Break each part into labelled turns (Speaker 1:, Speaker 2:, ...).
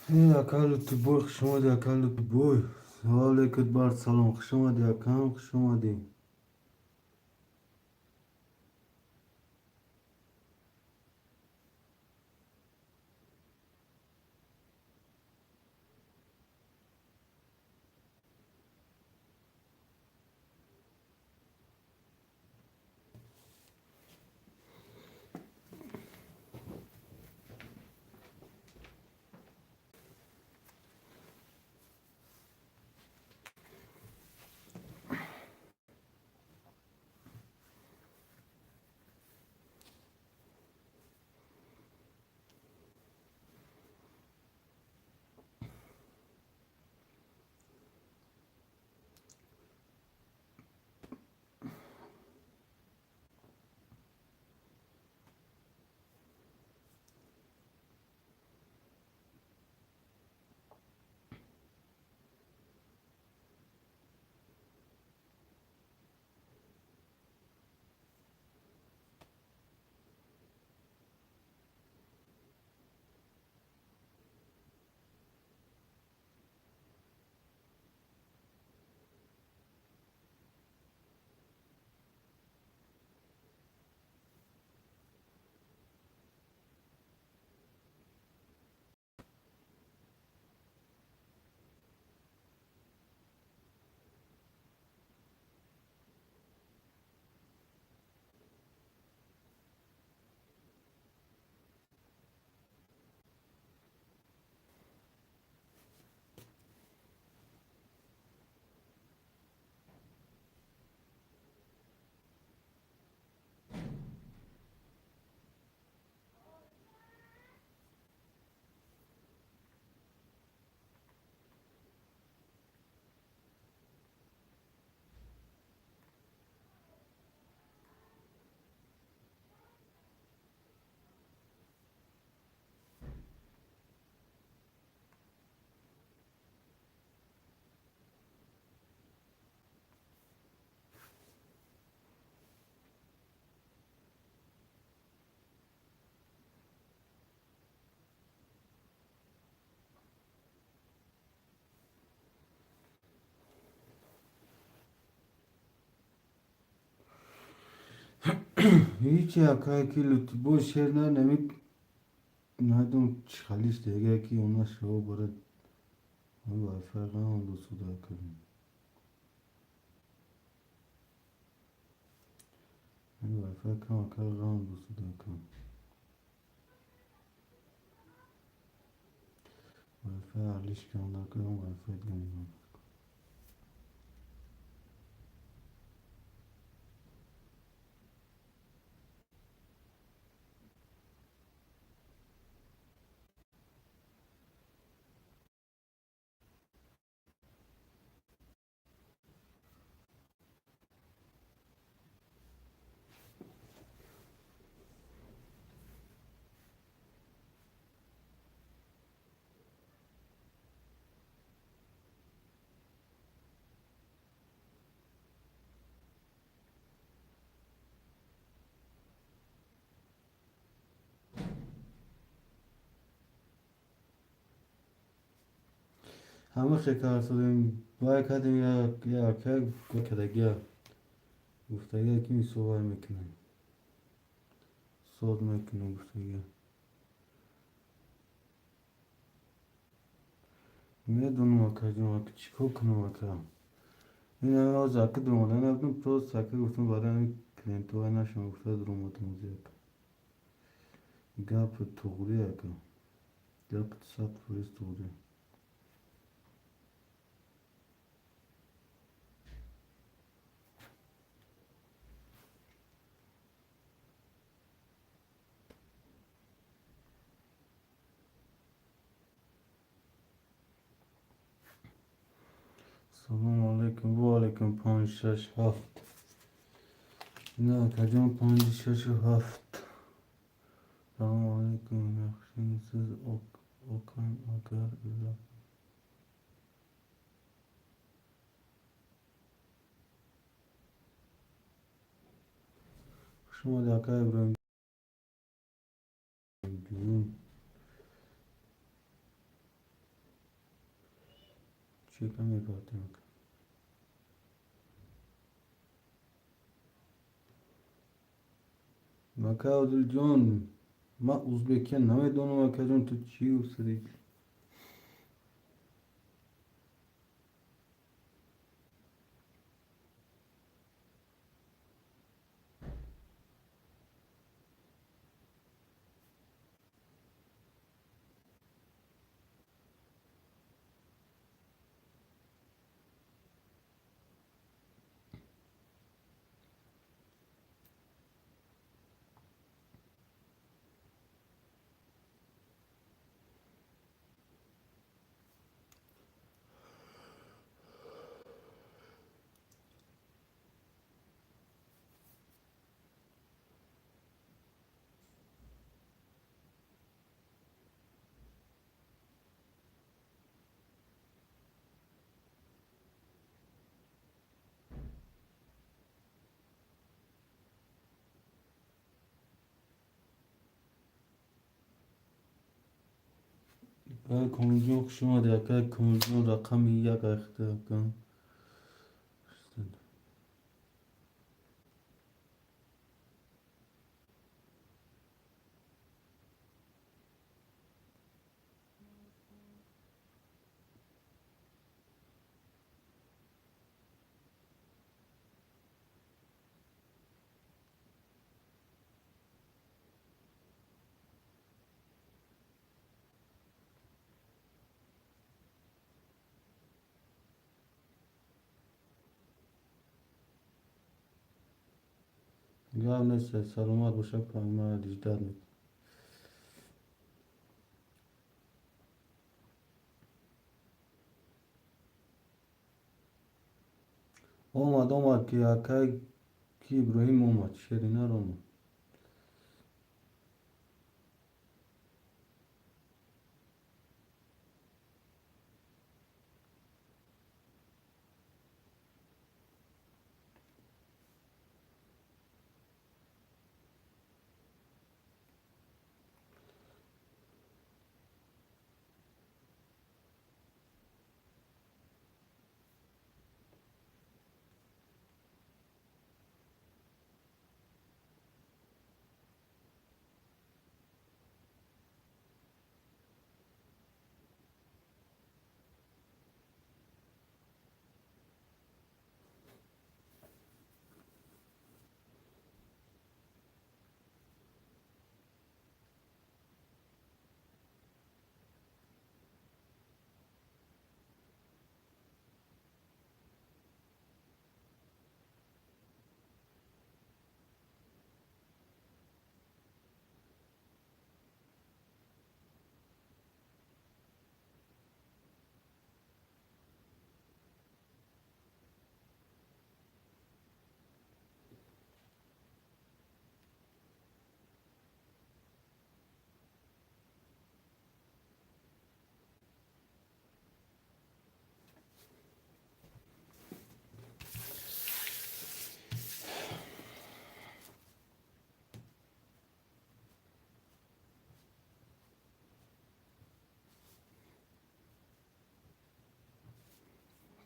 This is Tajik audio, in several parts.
Speaker 1: Ака Лутибой, хуш омадӣ, ака Лутибой. Алейкум бар салом, хуш омадӣ, акам, хуш омадӣ. Ҳичи, акай ки Лутибой шер на нами надум, чӣ халиш дега ки она шаво барад вайфай ғам суда кардем. Вайфай кам, ака, ғам суда кам. Вайфай алиш кам кардам, вайфай дига. Ҳама хел кардем, вай кардем, як кардагия гуфтагия ки мисол вай мекунем, сод мекунем гуфтагия. Медонам, акаҷон, ака, чӣ кор кунам, ака? Ин ҳозир, ака, дуромада набудам, просто, ака, гуфтам, барои ҳамин клиентҳо нашавам гуфта дуромадам ози, ака. Гапи туғри, ака, гапи 100% туғри. Салому алайкум, ва алайкум. Панҷ, шаш, ҳафт. На, акаҷон, панҷ, шашу ҳафт. Салому алайкум, yaxshimisiz, okam? Agar iloh Хуш омадӣ, ака Иброҳимҷон. Чека мепартем. Ака Одилҷон, ман узбекия намедонам, акаҷон, ту чӣ гуфтадӣ? Акай Комилҷон, хуш омадӣ. Акай Комилҷон, рақами як айхта, ака. Гап нест, саломат боша, ман ждать мекунам. Омад, омад, ки акай ки Иброҳим омад, шеринар омад.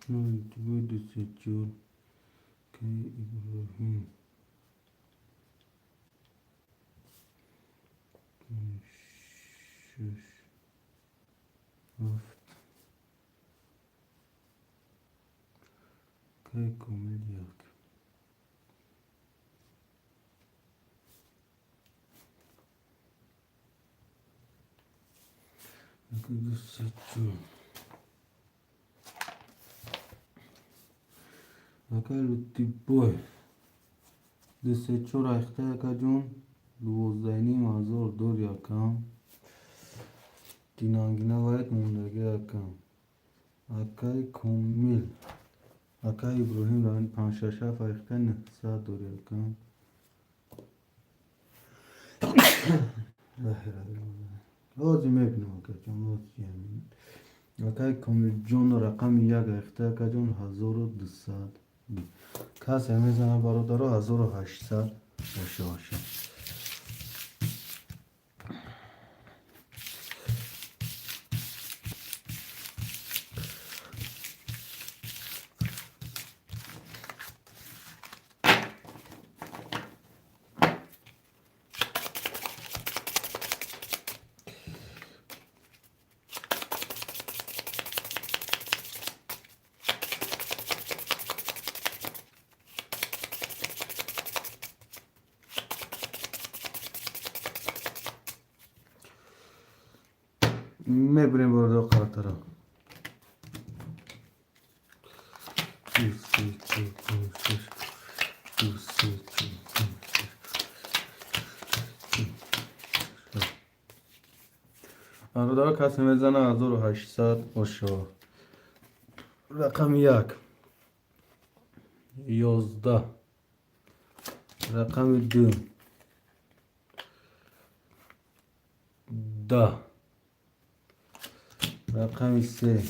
Speaker 1: Ду, се, чор. Акай Иброҳим. Шаш, ҳафт. Акай Комил, як. Ду, се, чор. Акай Лутибой. Ду, се, чор айхта, акаҷон. 12,5 ҳазор дори, акам. Динангина вайт мондагӣ, акам. Акай Комил. Акай Иброҳим панҷ, шаш, ҳафт айхта, 900 дори, акам. Ҳозир мебинам, акаҷон, ҳозир. Акай Комилҷон, рақами як айхта, акаҷон, 1200. Касе мезанад, бародаро, 1800 боша боша. Мебирем, бародар, қартара. Ду, се, чор, панҷ, шаш. Ду, се, чор, панҷ, шаш. Бародаро, касе мезана, 1800 бошо. Рақами як, 11. Рақами ду, 10. Рақами се,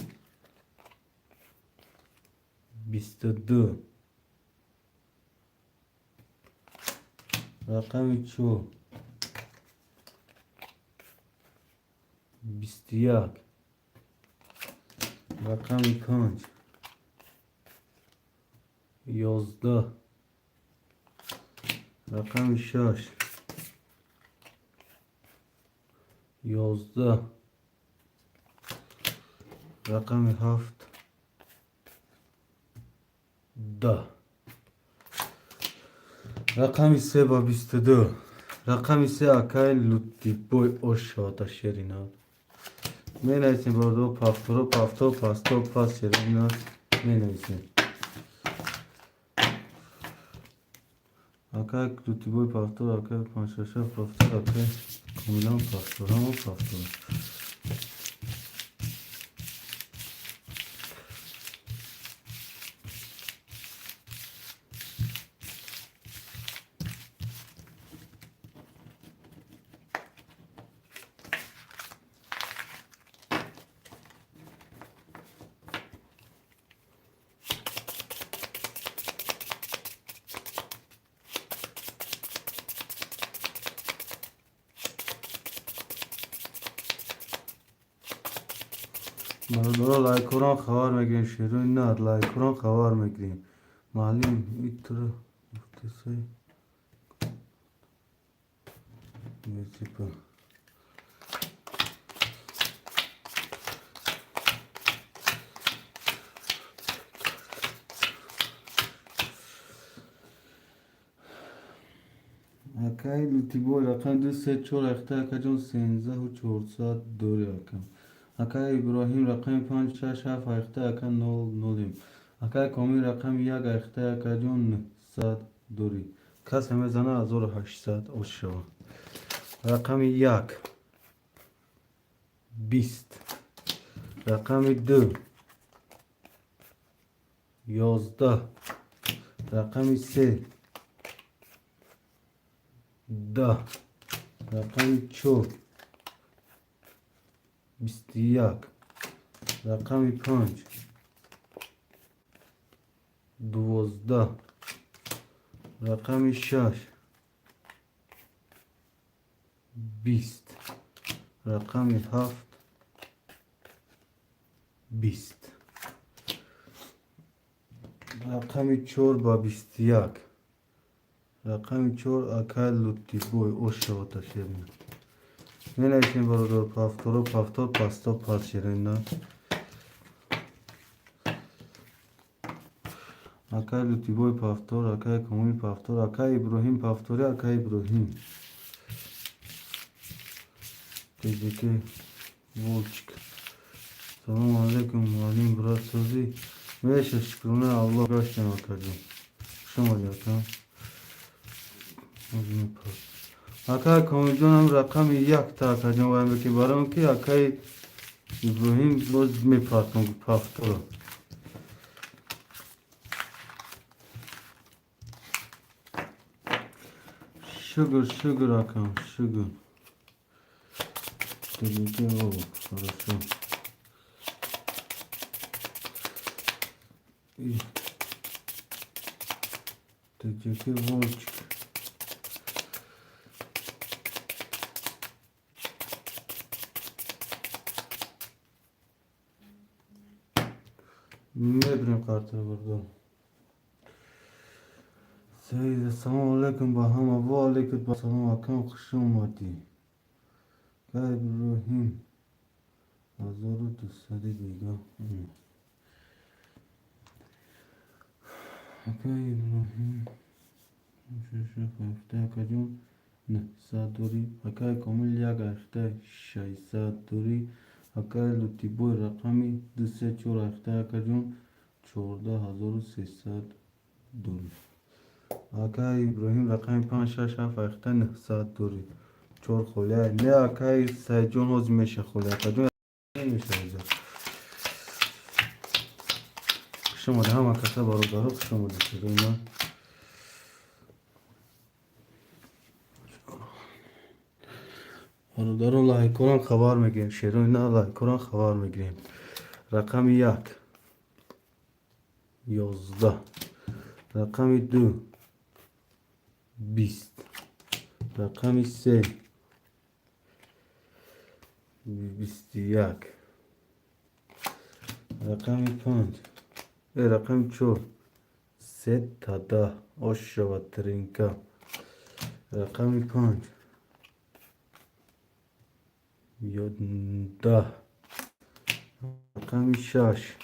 Speaker 1: 22. Рақами чор, 21. Рақами панҷ, 11. Рақами шаш, 11. Рақами ҳафт, 10. Рақами се ба 22. Рақами се, акай Лутибой, ошода шеринад. Менависем, бародаро, пафторо, пафтор, пастор, пас, шеринад менависем. Акай Лутибой пафтор, акай панҷшаша пафтор, акай Комилан пафтор, ҳама пафтор. Бародаро, лайкорон хабар мегирем, шерои на лайкорон хабар мегирем. Маълим итро гуфтесай типа. Акай Лутибой, рақами ду, се, чор, ахта, акаҷон, 13 400 дори, акам. Акай Иброҳим, рақами панҷ, шаш, ҳафт, ахта, ака, нол нолем. Акай Комил, рақами як, ахта, акаҷон, 900 дори. Касе мезана, 1800 ошава. Рақами як, 20. Рақами ду, 11. Рақами се, 10. Рақами чор, 21. Рақами панҷ, 12. Рақами шаш, 20. Рақами ҳафт, 20. Рақами чор ба 21. Рақами чор, акай Лутибой, ошавата шерина. Менависем, бародар, пафторо, пафтор, пасто, пас, шерина. Акай Лутибой пафтор, акай Комил пафтор, акай Иброҳим пафтори, акай Иброҳим. Тезеке волчик. Салому алейкум, муаллим, брат, созӣ? Меша, шукрона Аллоҳ, гаштем, акаҷон. Хуш омадӣ, ака. Акай Комилҷонам, рақами якта, акаҷон, вай меки, баром ки акай Иброҳим боз мепартом пафторо. Шукр, шукр, акам, шукр. Тезеке, о, хорошо. И Тезеке волчик. Мебирем қартро, бародар. Саид, ассалому алайкум ба ҳама. Ва алайкум ассалом, акам, хуш омадӣ. Акай Иброҳим, 1200 дига. Акай Иброҳим, шаш, ҳафта, акаҷон, 900 дорӣ. Акай Комил, як, ҳашта, 600 дорӣ. Акай Лутибой рақами 234 айхта акаҷон 14 300 дорӣ. Акай Иброҳим рақами 567 айхта 900 дорӣ. Чор холия. Не, акай Саидҷон, ҳозир меша холия. Акаҷон, меша ҳозир. Хуш омадед ҳама каса, бародаро, хуш омадед. Шерои бародаро, лайкорам хабар мегирем. Шерои на, лайкорам хабар мегирем. Рақами 1 11, рақами 2 20, рақами 3 21, рақами 5, рақами 4 3 та 10 ош шавад тринка, рақами 5 10, рақами 6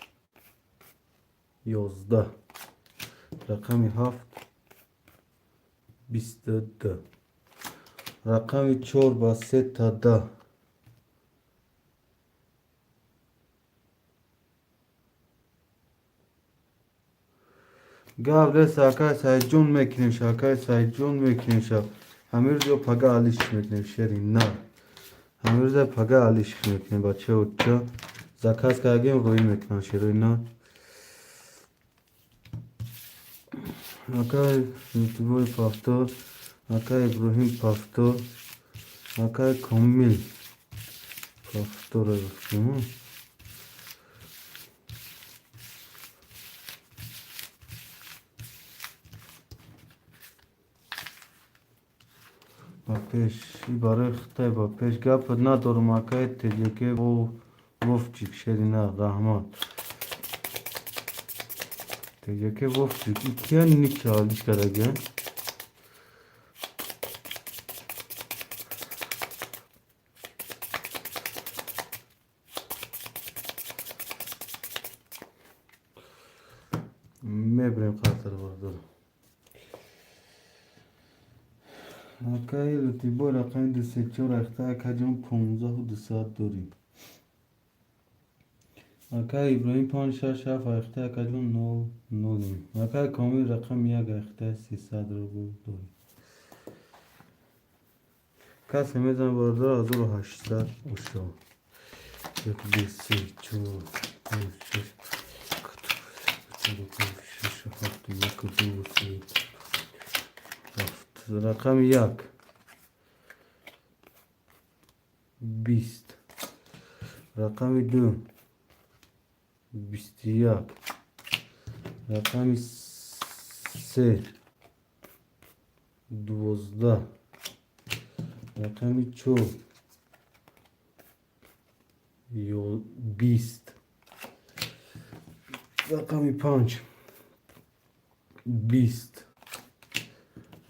Speaker 1: 11, рақами 7 22, рақами 4 ба 3 та 10. Гап нест, акай Саидҷон, мекунем ша, акай Саидҷон, мекунем ша. Ҳамин рӯз ё пага алиш мекунем, шери на. Ҳамин рӯза пага алиш мекунем, бачао, ча заказ кардагем, рӯӣ мекунам, шерои на. Акай Лутибой повтор, акай Иброҳим повтор, акай Комил повтор гуфтем. Ба пеш, барои хитай ба пеш, гап надорум, акай Теҷаке Вовчик, шери на, раҳмат. Теҷаке Вовчик, кия ник алиш кардаги? Мебирем қатар, бародар. Акай Лутибой рақами 234 айхта акаҷон 15 200 дорӣ. Акай Иброҳим 567 айхта акаҷон нол нолим. Акай Комил рақами 1 айхта 300 рубл дорӣ. Касе мезанад, бародар, 1800 ошо. Як, ду, се, чор, панҷ, шаш, шаш, ҳафт, як, ду, се, ҳафт. Рақами 1 20, рақами 2 21, рақами 3 12, рақами 4 20, рақами 5 20,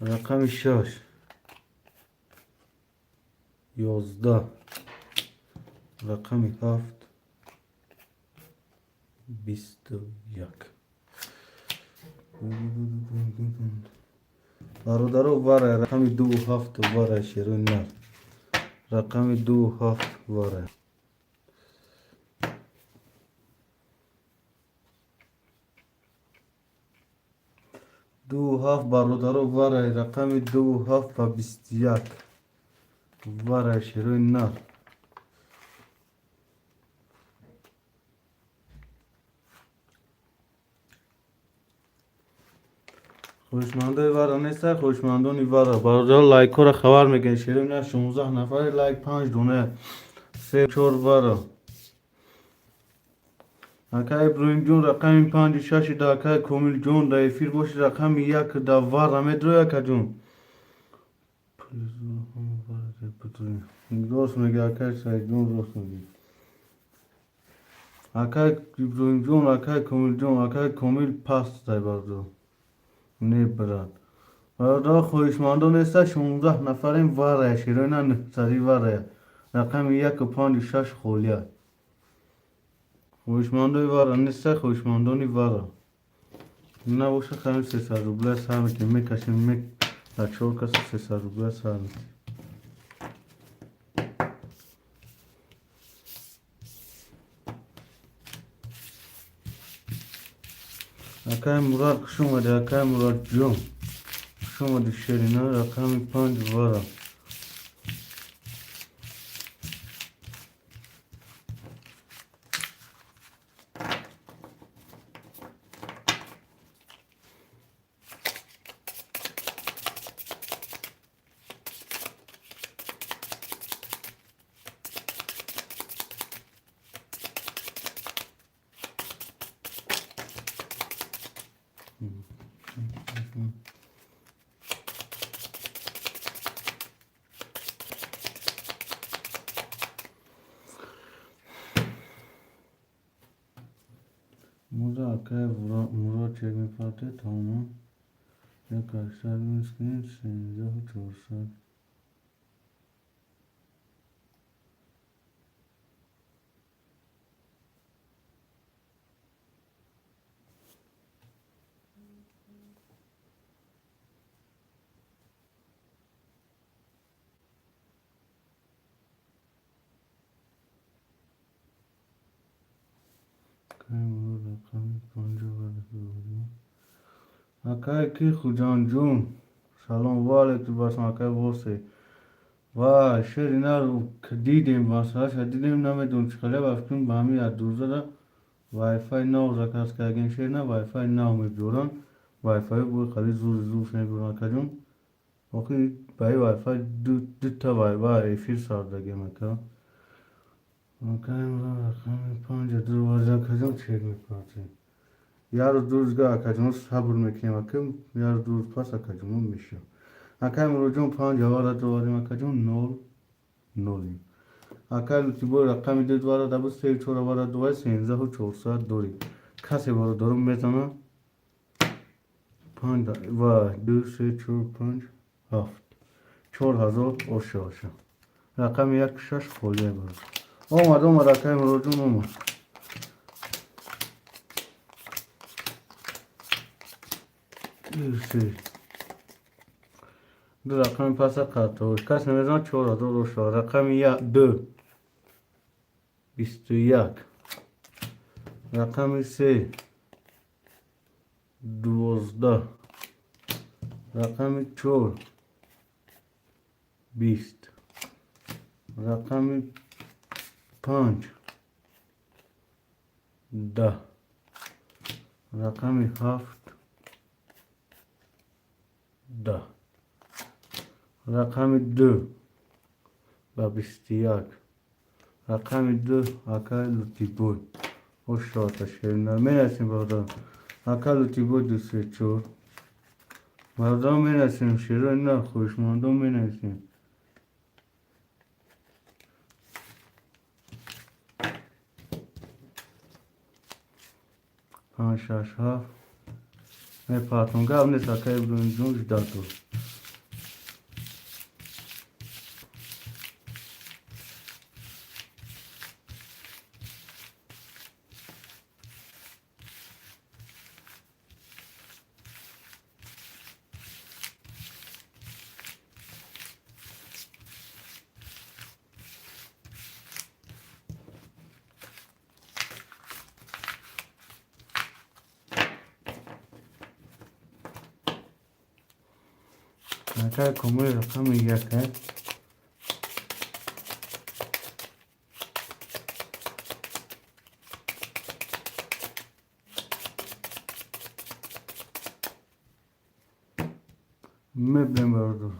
Speaker 1: рақами 6 11, рақами 7 21. Бародаро, вара рақами дуву ҳафт, вара, шерои нар, рақами дуву ҳафт вара. Дуву ҳафт, бародаро, вара, рақами дуву ҳафт ба 21 вара, шерои нар. Хоҳишмандои вара неста? Хоҳишмандони вара, бародаро, лайкҳоро хабар мекунед, шерои нар. 16 нафари, лайк панҷ дона, се, чор вара. Акай Иброҳимҷон, рақами панҷу шаши да. Акай Комилҷон, да эфир боши, рақами як да вара медрои, акаҷон. Рост меги, акай Саидҷон, рост меги, акай Иброҳимҷон, акай Комилҷон. Акай Комил паст дай, бародар, не, брат. Бародар, хоҳишмандон неста? 16 нафарем, варая, шероина нӯҳсади варая, рақами яку панҷу шаш холия. Хоҳишмандои вара неста? Хоҳишмандони вара набоша, хамин 300 рубля сар мекунем, мекашем, дар чор каса 300 рубля сар мекунем. Акай Мурод, хуш омадӣ, акай Муродҷон, хуш омадӣ. Шерина, рақами панҷ вара. Мурод, акай Мурод, чек мепарте, тамом. Як ҳаштсад минус кунем, 13 400. Акай Мурод, рақами панҷо вара. Акай ки Хуҷанҷон, салом, ва алайкум ассалом. Акай Восе ва шерина дидем, масъалаша дидем, намедонам чӣ хеле вафтун ба ҳамин як дурзада вайфай нав заказ кардем. Шерина вайфай нав мебиёранд, вайфай бо хеле зур зур мебиёранд, акаҷон. Охир ба ин вайфай дута вайфай эфир сардагем, ака. Акай рақами панҷа дуварда, акаҷон, чек мепартем. Як рӯз, 2 рӯзга, акаҷон, сабр мекунем, ака, як рӯз, 2 рӯз пас, акаҷон, меша. Акай Муроҷон, панҷ авара доварем, акаҷон, нол нолем. Акай Лутибой, рақами ду двара дабу, се чор авара дувай, 13 400 дорем. Касе бародарон мезана? Панҷ ва ду, се, чор, панҷ, ҳафт, 4000 оша оша. Рақами як, шаш холия баро. Омад, омад, акай Муроҷон омад. Ду, се, ду рақами паса қатош. Кас намезанад, 4000 оша. Рақами як, ду, 21. Рақами се, 12. Рақами чор, 20. Рақами панҷ, 10. Рақами ҳафт, 10. Рақами ду ба 21. Рақами ду, акай Лутибой. Ошоата шерина. Менасем, бародарам. Акай Лутибой, ду, се, чор. Бародарам, менасем, шерои на хоҳишмандон менависем. Панҷ, шаш, ҳафт. Мепартом. Гап нест, акай Иброҳимҷон, ждать дор. Акай Комил, рақами як. Мебинем, бародар.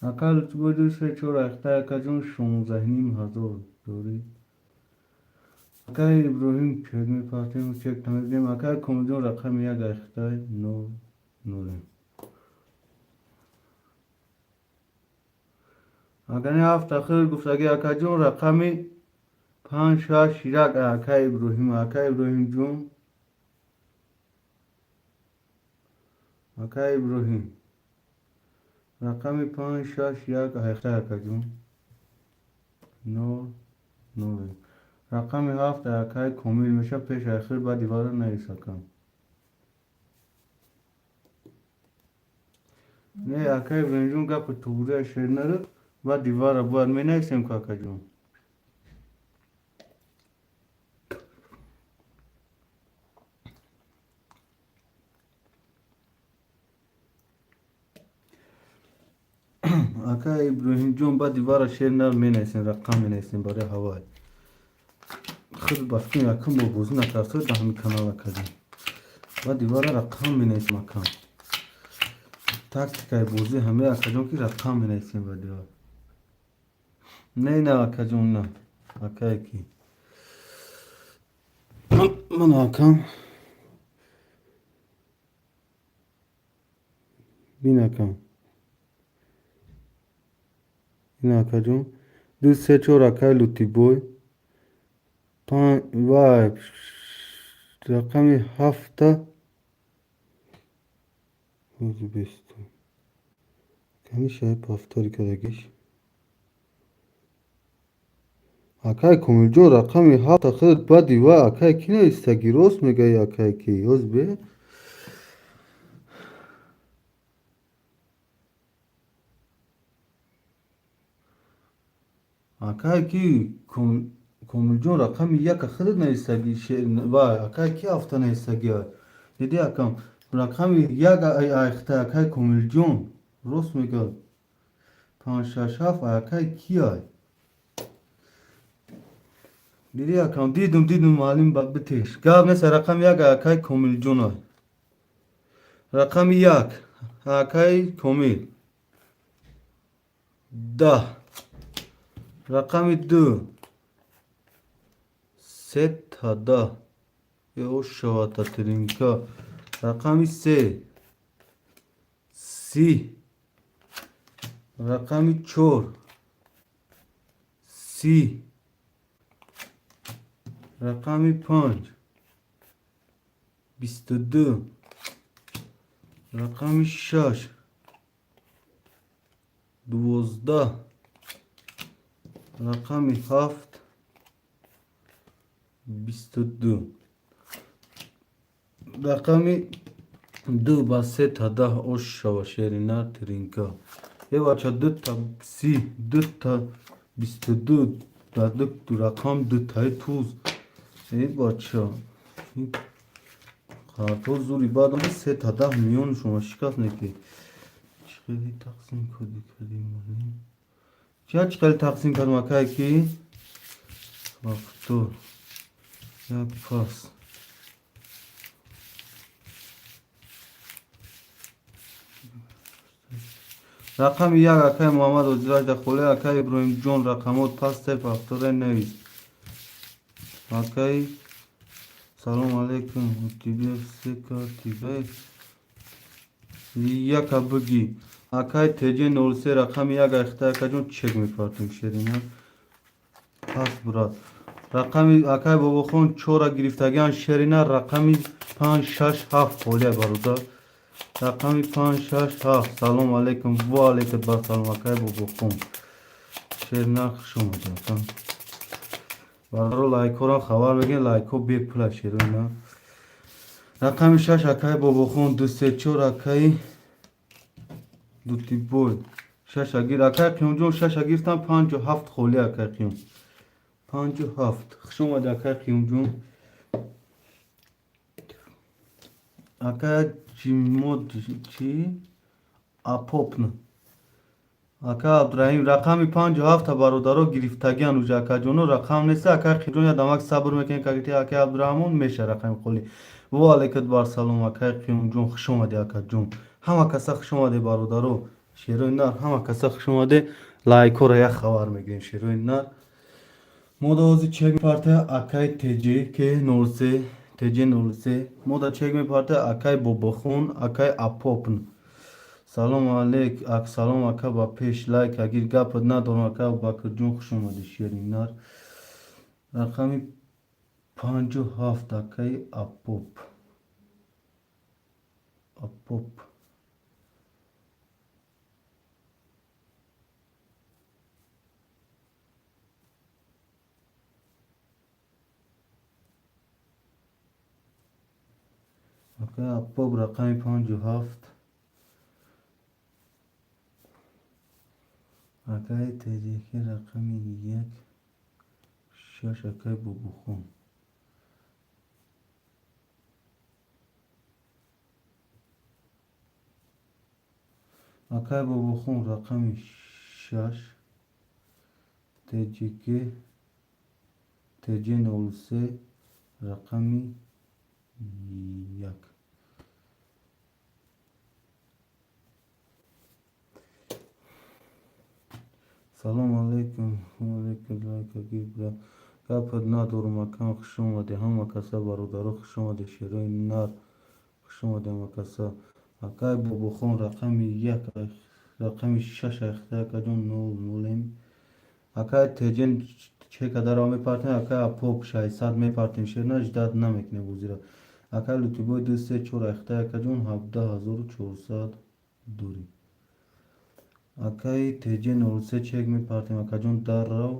Speaker 1: Акай Лутибой, ду, се, чор, ахта, акаҷон, 16 500 дорӣ. Акай Иброҳим, чек мепартем, чек тамебинем. Акай Комилҷон, рақами як, ахтай нол нолем. Агани ҳафт ахир гуфтаги, акаҷон, рақами панҷ, шаш, як, акай Иброҳим, акай Иброҳимҷон, акай Иброҳим, рақами панҷ, шаш, як, ахтай, акаҷон, нол нолем. Рақами ҳафт, акай Комил меша, пеш ахир баъди вара навис, акам. Не, акай Иброҳимҷон, гапи туғрия шернара баъди вара бояд менависем ку, акаҷон. Акай Иброҳимҷон, баъди вара шер нар менависем, рақам менависем барои ҳавай. Худ ба фикр якум бор бозӣ накардсои дар ҳамин канал, акаҷон. Баъди вара рақам менависем, акам. Тактикаи бозӣ ҳамаи, акаҷон, ки рақам менависем баъди вара. Не, на, акаҷон, на. Акае ки ман, акам, бин, акам, ин, акаҷон, ду, се, чор, акай Лутибой, вай, рақами ҳафта бесту кани шай повтори кардагиш. Акай Комилҷон, рақами ҳафта худат баъди вай акай ки навистагӣ? Рост мегаӣ, акай ки ҳоз бе. Акай ки Комилҷон, рақами яка худат навистагӣ, вай, акай ки ҳафта навистагӣ? Диди, акам, рақами як айхта акай Комилҷон рост мегӯяд. Панҷ, шаш, ҳафт акай ки ай? Диди, акам, дидум, дидум, маълим битеш, гап нест. Рақами як акай Комилҷон ай. Рақами як акай Комил 10, рақами ду сета 10 ё шавата тринка, рақами се 30, рақами чор 30, рақами панҷ 22, рақами шаш 12, рақами ҳафт 22. Рақами ду ба сета 10 ош шава, шерина тринка. Е бача, дута 30, дута 22, дар ду рақам дутаи туз. Е бача, қартҳо зури баъд сета 10 миёни шумо шикаст. Не ки чӣ хеле тақсим кардӣ кардӣ, чия, чӣ хеле тақсим кардам, акае ки вақто як пас. Рақами як акай Муҳаммад Озираш Дахоле. Акай Иброҳимҷон, рақамот пасте, повторе навис, акай. Салом алейкум, у тебе все карты яка бигӣ, акай теҷи 03. Рақами як айхта, акаҷон, чек мепартем, шерина пас, брат. Рақами акай Бобохон чора гирифтагиан, шерина. Рақами панҷ, шаш, ҳафт холия, бародар, рақами панҷ, шаш, ҳафт. Салом алейкум, ва алейкум басалом, акай Бобохон, шерина, хуш омадӣ, ака. Бародаро, лайкҳоро хабар мегирем, лайкҳо бепула, шерина. Рақами шаш акай Бобохон, ду, се, чор, акаи Дутибой, шаша гир, акай Қиёмҷон, шаша гирифтам, панҷу ҳафт холи, акай Қиём, панҷу ҳафт. Хуш омадӣ, акай Қиёмҷон. Акай Ҷимод чи апопн, ака Абдураҳим, рақами панҷу ҳафта бародаро гирифтагиан уҷа, акаҷоно, рақам неста. Акай Қиёмҷон, я дамак сабр мекунем, каки акай Абдураҳмон меша рақами холи. Во алейкум барсалом, акай Қиёмҷон, хуш омадӣ, акаҷон. Ҳама каса хуш омадӣ, бародаро, шерои нар, ҳама каса хуш омадӣ. Лайкҳоро як хабар мегирем, шерои нар. Мода ҳозир чек мепарта акай теҷ ке 03, теҷ 03 мода чек мепарта, акай Бобохон, акай Апопн. Салом алейк, салом, ака, ба пеш, лайк агир, гапат надорам. Ака Абубакрҷон, хуш омадӣ, шери нар. Рақами панҷу ҳафт акаи Апоп, Апоп. Акаи Апоп, рақами панҷу ҳафт. Акаи Теҷеки, рақами як, шаш, акаи Бобохон. Акаи Бобохон, рақами 6 ТҶК ТҶ 03 рақами 1. Салом алейкум. Алейкум лайка. Гапат надорум, акам, хуш омадӣ. Ҳама каса, бародаро, хуш омадӣ. Шерои нар, хуш омадӣ ҳама каса. Акай Бобохон, рақами 1, рақами 6 айхта, акаҷон, нол нолем. Акай Теҷен, чека дарава мепартем. Акай Апоп, 600 мепартем. Шерна ждать намекунем бозира. Акай Лутибой, 2 3 4 айхта, акаҷон, 17 400 дорӣ. Акай Теҷен 03, чек мепартем, акаҷон, даррав.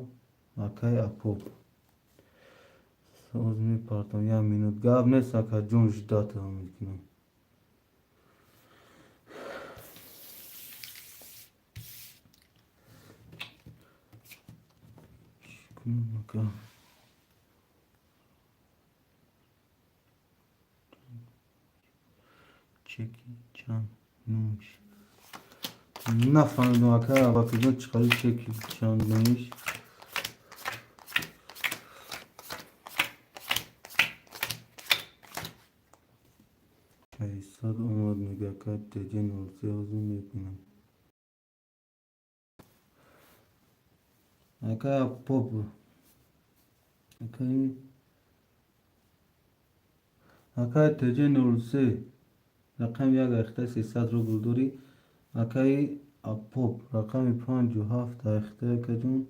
Speaker 1: Акай Апоп, соз мепартам, як минут. Гап нест, акаҷон, ждать мекунам. Кунам, ака? Чеки чанд нумиш, нафаҳмидам, ака Абакирҷон, чӣ қадр чеки чанд нумиш. 600 омад, мега ака Теҷи 03, ҳозир мебинам. Акай Поп, акай Теҷи 03, рақами 1 айхта, 300 рубл дорӣ. Акаи Апоп, рақами панҷу ҳафт айхта, акаҷон.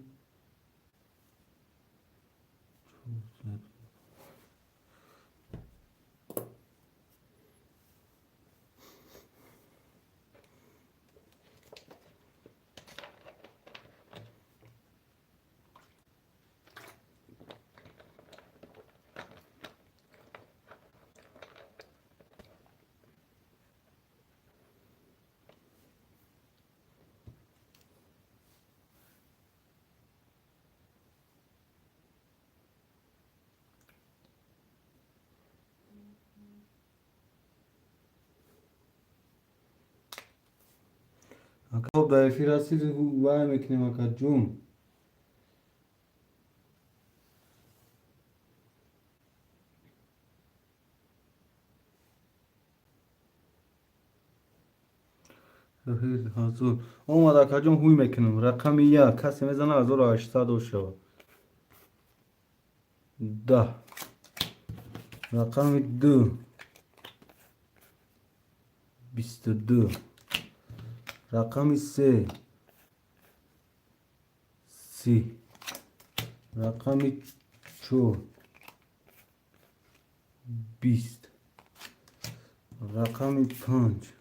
Speaker 1: Ака, дар эфир ҳастӣ, вай мекунем, акаҷон. Ҳазор омад, акаҷон, ҳуй мекунам. Рақами 1 касе мезана, 1800 шавад. 10. Рақами 2, 22. Рақами 3, 30. Рақами 4, 20. Рақами 5,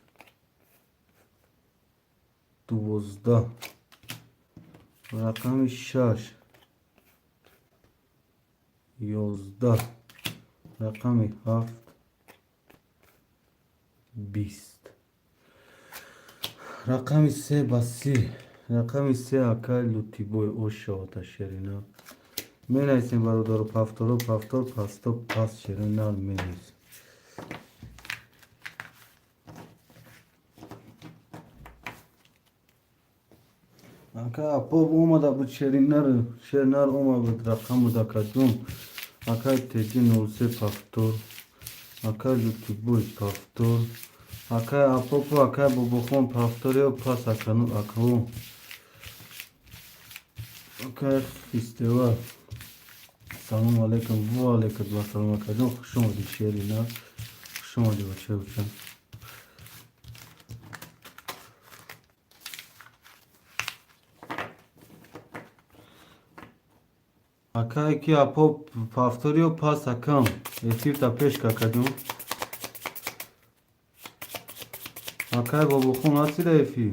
Speaker 1: 12. Рақами 6, 11. Рақами 7, 20. Рақами 3 ба 30. Рақами 3, акай Лутибой, ошавата. Шерина менависем, бародаро, повторо, повтор, пасто, пас, шерина менависем. Ака Апоб омада буд, шеринар, шернар омада буд, рақам буд, акаҷон. Акай Теҷи 03, повтор. Акай Лутибой, повтор. Акай Апопу, акай Бобохон, повторё, пас, акану, акао. Акай Хистева, салому алейкум. Ва алейкум ассалом, акаҷон, хуш омадӣ, шерина, хуш омадӣ, бача, бача. Акай ки Апоп, повторё, пас, акам, эфирта пеш, акаҷон. Акай Бобохон, ҳасти дар эфир?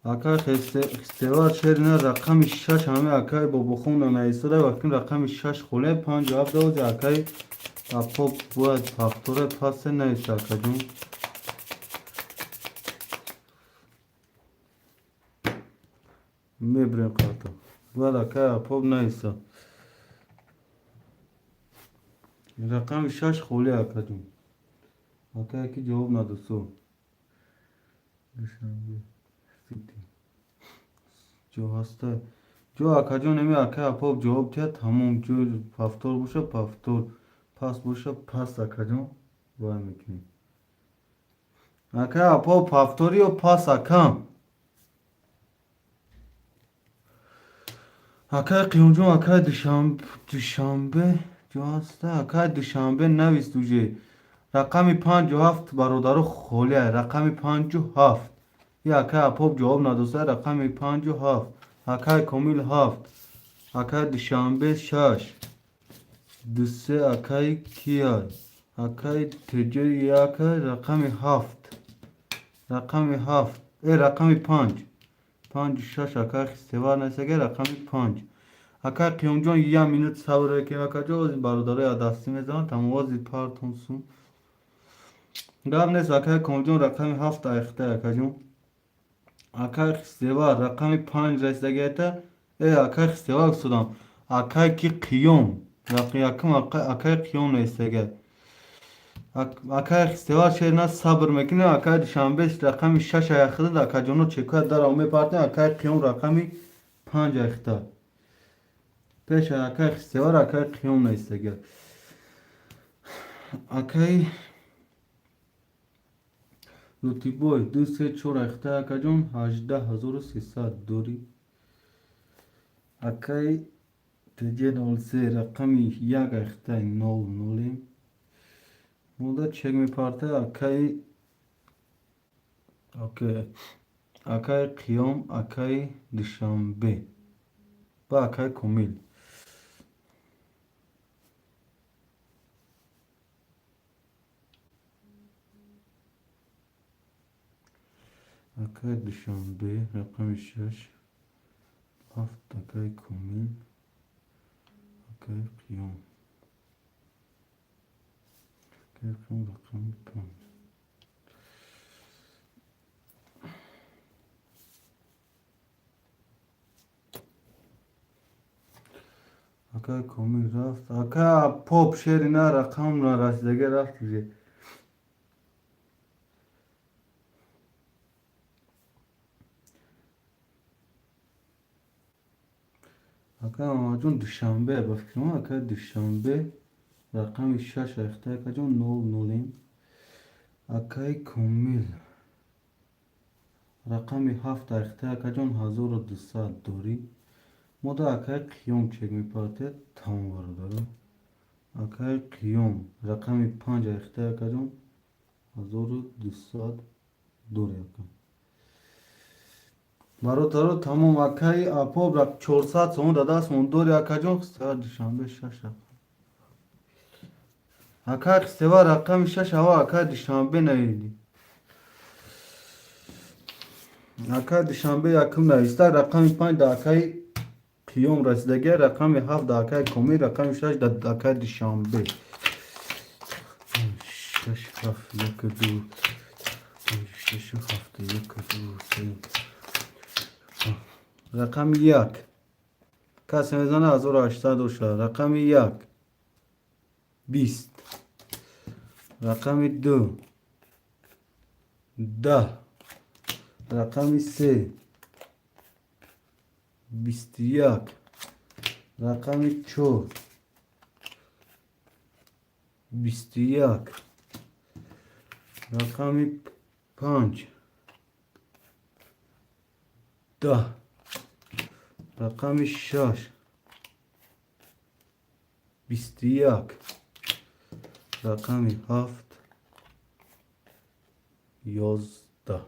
Speaker 1: Акай Хистевар, шерина, рақами 6 ҳаме акай Бобохонда наистода. Вақти рақами 6 холе, панҷу ҳафт довози. Акай Апоп бояд повторе, пасе нависа, акаҷон. Мебирем қарто, бояд акай Апоп нависа. Рақами 6 холе, акаҷон. Акай ки ҷавоб надосо. Душанбе. Ҷо ҳаста. Ҷо акаҷон, еми акай Апоб ҷавоб диҳад, тамом. Ҷо повтор боша, повтор, пас боша, пас, акаҷон, вай мекунем. Акай Апоб, повтори ё пас, акам? Акай Қиёмҷон, акай Душанбе ҷо ҳаста. Акай Душанбе навист уже. Рақами 57, бародаро, холия. Рақами 57. И акай Апоб ҷавоб надоста. Рақами 57. Акай Комил 7. Акай Душанбе 6. 2 3. Акай кия? Акай Теҷи 1. Рақами 7. Рақами 7. Рақами 5. 5 6. Акай Хистевар насага рақами 5. Акай Қиёмҷон, як минут сабр мекунем, акаҷон, ози бародарои адастӣ мезананд, тамом, ози партон сум. Гап нест, акай Комилҷон, рақами 7 айхта, акаҷон. Акай Хистевар рақами 5 расидагията. Акай Хистевар гуфтодам. Акай ки Қиём. Якум акай Қиём нависдага. Акай Хистевар шер на, сабр мекунем. Акай Душанбе рақами 6 аяхта, акаҷоно, чекоя дарав мепартем. Акай Қиём рақами 5 айхта. Пеш акай Хистевар акай Қиём нависдага. Акай Лутибой 2 3 4 айхта, акаҷон, 18 300 дорӣ. Акай Теҷе 03 рақами 1 айхта, 0 0. Мода чек мепарта акай. Окей. Акай Қиём, акай Душанбе ва акай Комил. Акай Душанбе рақами 6, 7, акай Комил, акай Қиём. Акай Қиём рақами 5. Акай Комил рафт. Ака Поп шери на, рақам нарасидага, рафт уже. Ака Мамаҷон, Душанбе ба фикрам, ака Душанбе рақами 6 айхта, акаҷон, 0 0. Акай Комил рақами 7 айхта, акаҷон, 1200 дорӣ. Мода акай Қиём чек мепартед, тамом, бародаро. Акай Қиём рақами 5 айхта, акаҷон, 1200 дорӣ, ака. Бародаро, тамом. Акай Апоб 400 сомон дар дастмон дорӣ, акаҷон. Душанбе 6 рақам. Акай Хистева рақами 6 ава, акай Душанбе навиди. Акай Душанбе якум нависта. Рақами 5 да акай Қиём расидагия, рақами 7 да акай Комил, рақами 6 да акай Душанбе. 6 7 1 2 6 7 1 2 3. Рақами 1 касе мезана, 1800 доша. Рақами 1 20, рақами 2 10, рақами 3 21, рақами 4 21, рақами 5 10, рақами 6 21, рақами 7 11.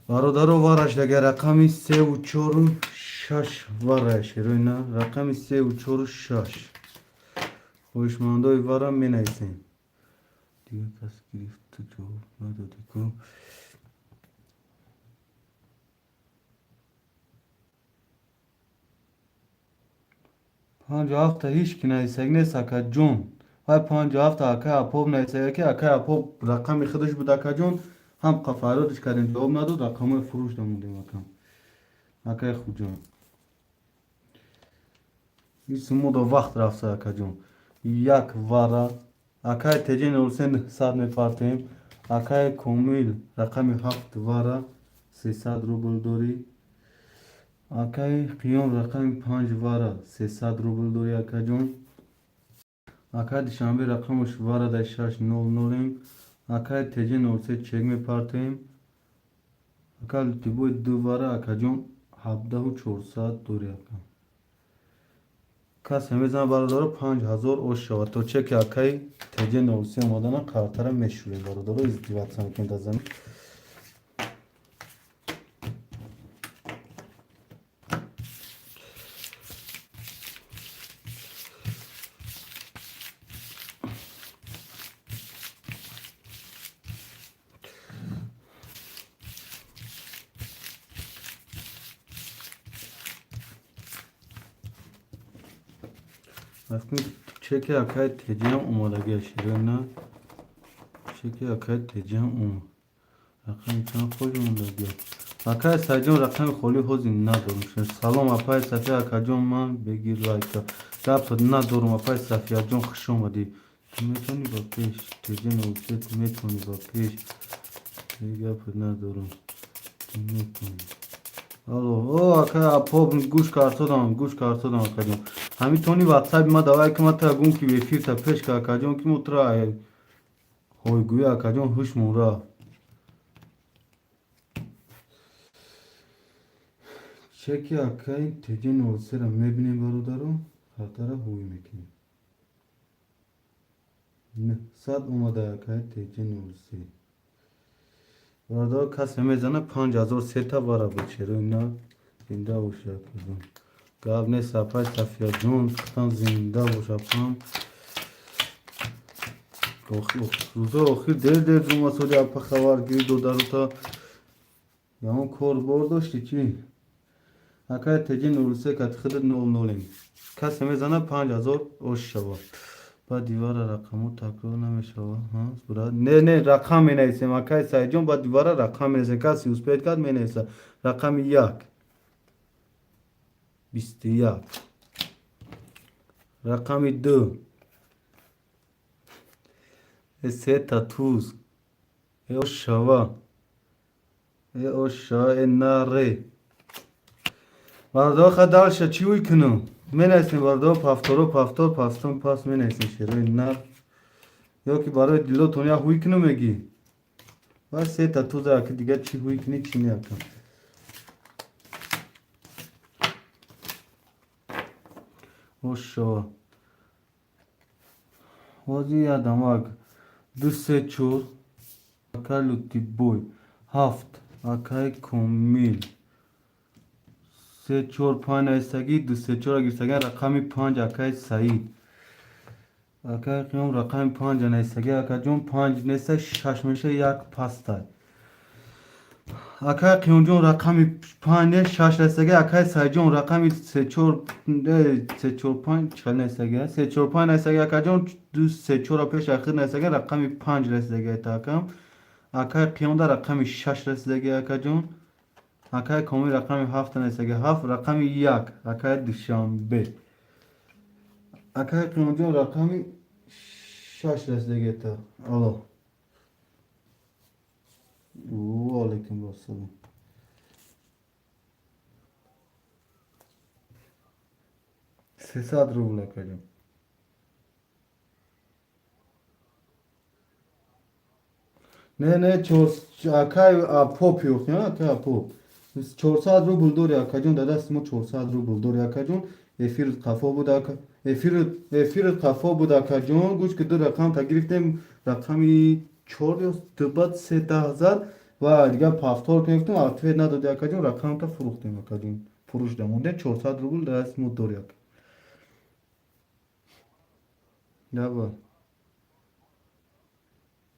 Speaker 1: Бародаро, вараш дага рақами 3 4 6 вараш рӯйна, рақами 3 4 6. Хоҳишмандои вара менависем. Дигар кас гирифту ҷавоб надодӣ ку. 57-та ҳеҷ ки нависаг нест, акаҷон. Вай 57-та акай Апоб нависага, ки акай Апоб рақами худаш буд, акаҷон. Ҳам фарёдш кардем, ҷавоб надод, рақамҳои фурӯш дамудем, акам. Акай Хуҷон. Исмудо вақт рафта, акаҷон. Як вара акай Теҷен Ҳусен 100 мепартем. Акай Комил рақами 7 вара 300 рубл дорӣ. Акаи Қиём рақами панҷ вара 300 рубл дорӣ, акаҷон. Акаи Душанбе рақамаш вара дар шаш нол нолем. Акаи Теҷи 03 чек мепартоем. Акаи Лутибой ду вара, акаҷон, 17 400 дорӣ, ака. Касе мезанад, бародаро, 5000 ош шавад. То чеки акаи Теҷи 03 омадана қартара мешӯем, бародаро, издеваться мекунем дар замин. Чеки акаи Теҷиам омодагиаш на, чеки акаи Теҷиам омад. Рақами чанд холӣ мондагиа? Акаи Сайҷон, рақами холӣ ҳозир надорум. Салом, апаи Сафия, акаҷон, ман бегир лайка. Гап надорум, апаи Сафияҷон, хуш омадӣ. Ту метавонӣ ба пеш, Теҷи 03, ту метавонӣ ба пеш. Гап надорум. Ту метавонӣ. Алло, о, ака Апоп, гӯш картодам, гӯш картодам, акаҷон. Ҳамин тони ватсапи ма давай ки ма тра гум ки эфирта пеш ка, акаҷон, ки мо тра ҳойгӯӣ, акаҷон, ҳушмон рафт. Чеки акаи Теҷи 03-ра мебинем, бародаро, хатара ҳуй мекунем. 900 омада акаи Теҷи 03. Бародаро, касе мезана, 5000 сета вара буд, черои на, зинда боши, акаҷон. Гап нест, апай Сафияҷон, худам зинда бош, апам. Рӯзои охир дер дер ҷумъа соли апа хабаргирӣ додарута. Ягон кор бор дошти чӣ? Акаи Теҷи 03 кати худат нол нолем. Касе мезана, 5000 ош шавад. Баъд дивара рақамҳо такрор намешавад. Не, не, рақам менависем, акаи Саидҷон, баъд дивара рақам менависем. Касе успеет кард, менависа. Рақами як. 21. Рақами ду. Сета туз. Э ош шава. Э ош шава, э наре. Бародаро, ха дальше чӣ ӯй кунам? Менависем, бародаро, повторо, повтор, пастон, пас менависем шерои нар. Ё ки барои дилотон як ҳуй кунам мегӣ? Ва сета туза, аки дига чӣ ҳуй кунӣ, чӣ не, ака. Ош шава. Ҳозир ядамак. Ду се чор. Акаи Лутибой. Ҳафт. Акаи Комил. Се чор панҷ нависагӣ, ду се чора гирифтагӣ, рақами панҷ акаи Саид. Акаи Қиём рақами панҷа нависагӣ, акаҷон, панҷ неста, шаш меша, як пастай. Акаи Қиёмҷон рақами панҷ не, шаш нависагӣ, акаи Саидҷон рақами се чор, се чор панҷ чӣ нависагӣ? Се чор панҷ нависагӣ, акаҷон, ду се чора пеш ахир нависагӣ, рақами панҷ расидагӣ акам. Акаи Қиёмда рақами шаш расидагӣ, акаҷон. Акаи Комил рақами ҳафта нависагӣ, ҳафт, рақами як, акаи Душанбе. Акаи Қиёмҷон рақами шаш расидагӣ та. Алло. Ва алайкум ассалом. 300 рубл, акаҷон. Не, не, акаи Апоп ёфтем, акаи Апоп. 400 рубл дори, акаҷон, дар дасти мо 400 рубл дори, акаҷон. Эфир қафо буд, ака. Эфир қафо буд, акаҷон. Гӯш ки ду рақам та гирифтем, рақами чор ё ду, баъд се 10 000 ва дигар повтор кунем, ответ надоди, акаҷон, рақамта фурӯхтем, акаҷон. Фурӯш дамонде, 400 рубл дар дасти мо дори, ака. Давай.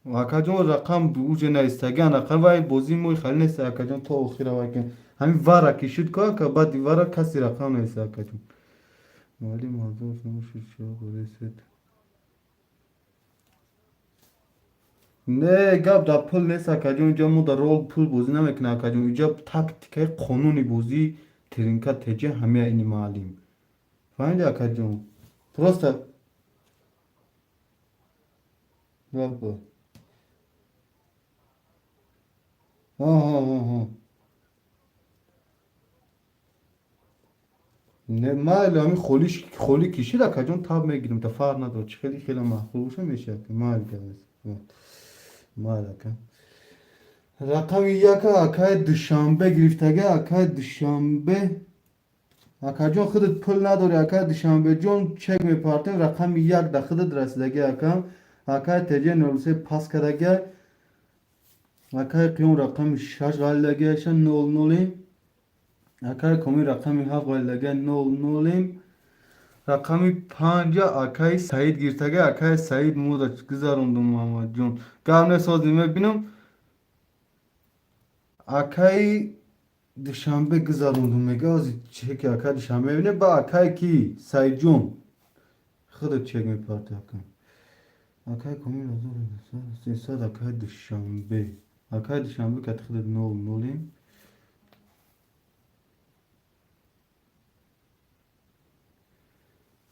Speaker 1: Акаҷон, рақам уже навистагиан, рақам вай бозии мои хали нест, акаҷон, то охира вай кун. Ҳамин вара ки шуд ко, ака, баъди вара касе рақам нависта, акаҷон. Муаллим ҳазор сом шуд, чиро ресет. Не, гап дар пул нест, акаҷон, инҷа мо дар рол пул бозӣ намекунем, акаҷон. Инҷа тактикаи қонуни бозии Теринка Теҷи ҳамия ини маълим. Фаҳмиди, акаҷон? Просто Баба. Ҳа. Не, майли, ҳамин холӣ кишид, акаҷон, таб мегирем, та фарқ надорад, чӣ хеле хеле маъқул боша, меша. Майли, майли, ака. Рақами яка акаи Душанбе гирифтага. Акаи Душанбе, акаҷон, худат пул надорӣ, акаи Душанбеҷон, чек мепартем. Рақами як да худат расидаги, акам. Акаи теҷа 03 пас кардага. Акаи Қиём рақами шаш ғалидагиаша, нол нолем. Акаи Комил рақами ҳафт ғалидага, нол нолем. Рақами панҷа акаи Саид гирифтага. Акаи Саид, мода гузарондум, Муҳаммадҷон, гап несозӣ, мебинам. Акаи Душанбе гузарондум, мега, ози чеки акаи Душанбе мебинем. Ба акаи ки Саидҷон, худат чек мепарти, ака. Акаи Комил 1300. Акаи Душанбе, акаи Душанбе, кати худат нол нолем.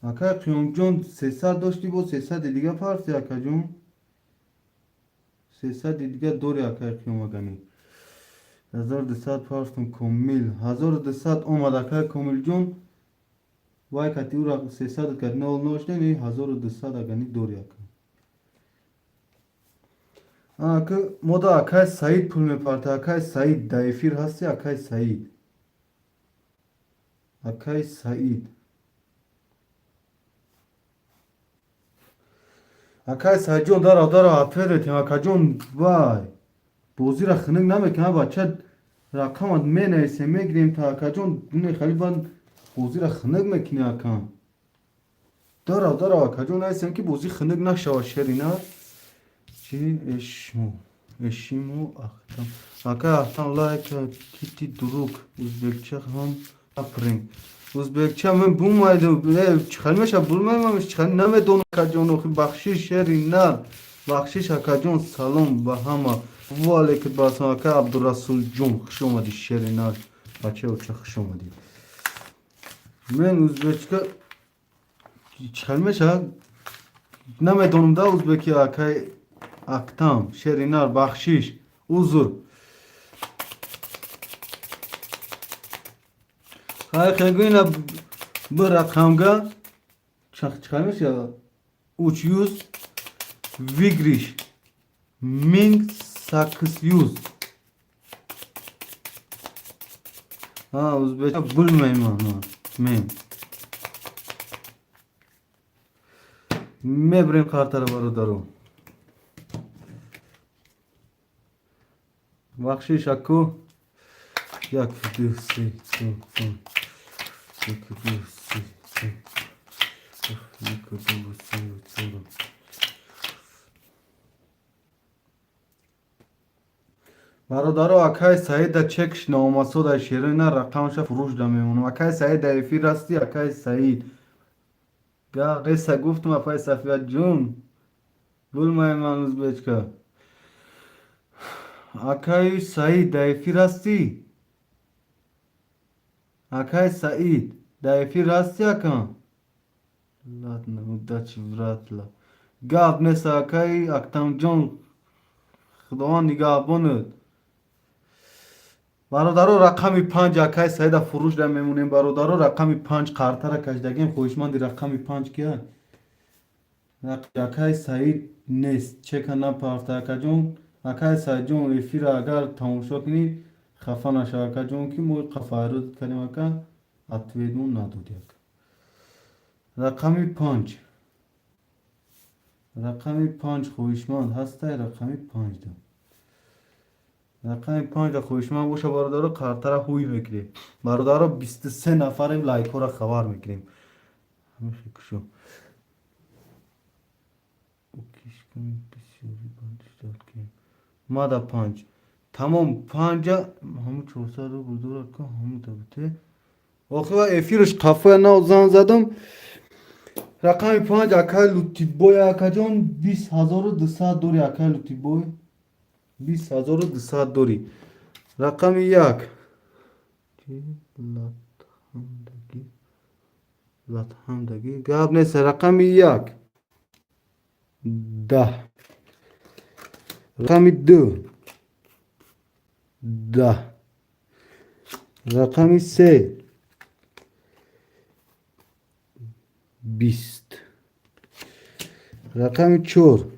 Speaker 1: Акаи Қиёмҷон, 300 дошти, бо 300-и дига парти, акаҷон, 300-и дига дори, акаи Қиём. Агани 1200 партум. Комил 1200 омад. Акаи Комилҷон, вай кати ӯ 300 кати нол нол шудем, 1200 агани дори, ака. Ака, мода акаи Саид пул мепарта. Акаи Саид, дар эфир ҳасти, акаи Саид? Акаи Саид, акаи Саидҷон, дарав, дарав, ответ ретем, акаҷон. Вай бозира хунук намекунад, бача. Рақамат менависем, мегирем та, акаҷон. Хали бад бозира хунук мекунӣ, акам. Дарав, дарав, акаҷон, нависем, ки бозӣ хунук нашавад. Шерина чи эшмо эшимо ахтам, акай Ахтам, лайк кити друг узбекча ҳам априн. Узбекча мен бумайду чихали меша, булмаймам, чихали намедонам, акаҷон, охи. Бахшиш, шери нар, бахшиш, акаҷон. Салом ба ҳама. Ва алейкум ассалом, ака Абдурасулҷон, хуш омадӣ. Шери нар, бачаи оча, хуш омадӣ. Мен узбечка чихали меша, намедонам да узбеки, акай Актам. Шери нар, бахшиш, узр. Хай, хегӯина бу рақамга чихали меша? 300 выигрыш 1800. Узбекча bilmayman men. Мебирем қартара, бародаро. Бахшиш, аку. Як, ду, се, чор, панҷ. Як, ду, се, чор. Як, ду, се, чор. Бародаро, акаи Саида чекш наомадсода, шерина рақамаша фурӯш да мемонам. Акаи Саид, дар эфир ҳастӣ, акаи Саид? Га реса гуфтум, апаи Сафияҷун, булмай ман узбечка. Акаи Саид, дар эфир ҳастӣ? Акаи Саид, дар эфир ҳастӣ, ака? Ладно, удачи, братла. Гап нест, акаи Актамҷон, Худованд нигаҳбонат. Бародаро, рақами панҷ акаи Саида фурӯш да мемонем. Бародаро, рақами панҷ қартара кашидагем. Хоҳишманди рақами панҷ кия? Акаи Саид нест, чека напарта, акаҷон. Акаи Саидҷон, эфира агар тамошо кунӣ, хафа нашав, акаҷон, ки мо қафайрод кардем, ака, ответ мон надодӣ, ака. Рақами панҷ, рақами панҷ хоҳишманд ҳастай? Рақами панҷ да, рақами панҷа хоҳишманд боша, бародаро, қартара ҳуй мекунем. Бародаро, 23 нафарем, лайкҳоро хабар мекунем. Ҳамихекушо мада панҷ, тамом, панҷа ҳаму 400 рубл дорад ку, ҳаму дабте. Охира эфирш қафоя нав зан задам. Рақами панҷ акай Лутибой, акаҷон, 20 200 дори, акай Лутибой, 20 200 дорӣ. Рақами як латҳамдаги, латҳамдаги, гап нест. Рақами як 10, рақами ду 10, рақами се. 20, рақами 4,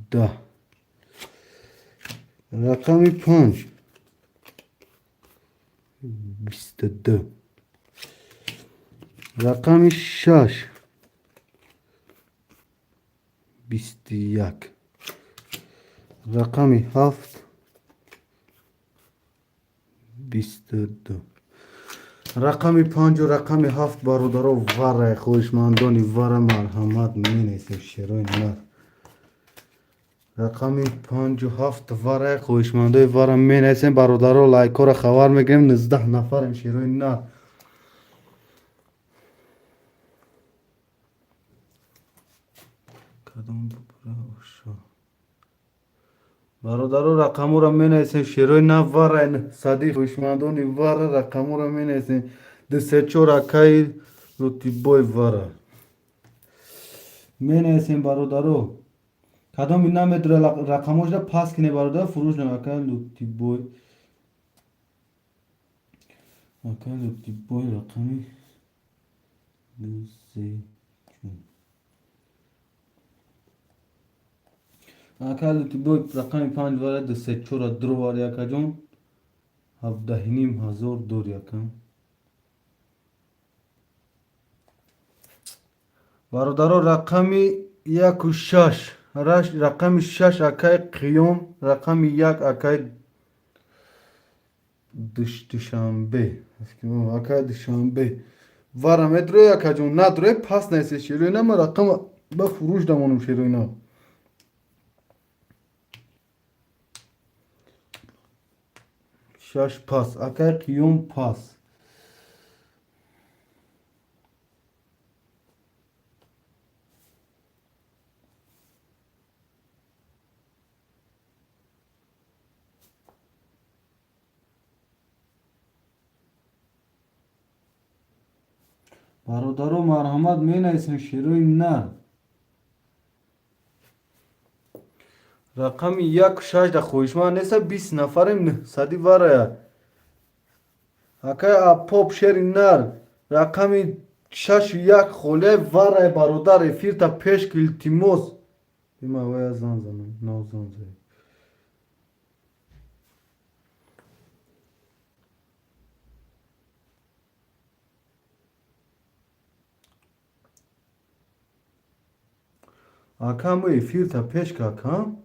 Speaker 1: 10, рақами 5, 22, рақами 6, 21, рақами 7, 22. Рақами 5-у рақами 7, бародаро, варай. Хоҳишмандони вара, марҳамат, менесем, шерои нар. Рақами 5-у 7 варай, хоҳишмандои вара менесем, бародаро. Лайкҳоро хабар мекунем. 19 нафарем, шерои нар. Кадом бародаро, рақамҳоро менависем, шерои на. Варай сади, хоҳишмандони вара, рақамҳоро менависем. 234, акаи Лутибой, вара менависем, бародаро. Кадоми намедура, рақамҳошда пас кине, бародар, фурӯш на. Акаи Лутибой, акаи Лутибой, рақами 2, 3, 4. Акаи Лутибой, рақами 5 вара, 2, 3, 4 дровари, акаҷон, 17,5 ҳазор дори, акам. Бародаро, рақами 1-у 6, рақами 6, акаи Қиём, рақами 1, акаи Душанбе, акаи Душанбе, вара медрои, акаҷон? Надрои, пас наисе, шерои на. Ма рақама ба фурӯш дамонам, шерои на. 6 пас, акаи Қиём пас. Бародаро, марҳамат, менависем, шерои нар. Рақами 1-у 6 да хоҳишманд неста? 20 нафарем, сади варая. Акай Апоп, шери нар, рақами 6-у 1 холияй, варай, бародар, эфирта пеш ки, илтимос. Имавая зан занам нав зан зай. Ака, мо эфирта пеш ка, акам.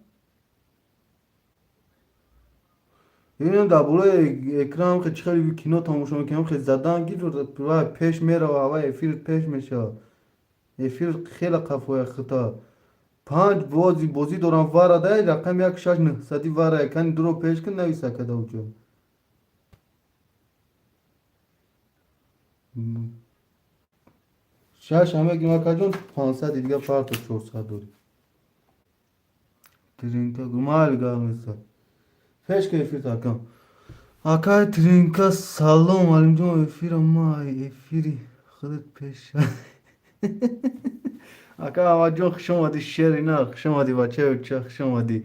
Speaker 1: Инам дар болои экран чӣ хеле кино тамошо мекунам, хел задан гир, пеш мерава, ава эфир пеш мешавад. Эфир хеле қафоя хита. Панҷ бози бозӣ дорам, вара дай, рақами 1, 6, 900 вара, кани дуро пеш кун, нависа када уҷо. 6 ҳамагим, акаҷон, 500 дига парто, 400 дорӣ. Тринка майли, гап неста. Пеш ка эфир, акам. Акай Тринка, салом, Алимҷон, эфира ма эфири худат пеш. Ака Аҳмадҷон, хуш омадӣ, шери нар, хуш омадӣ, бачаи уча, хуш омадӣ.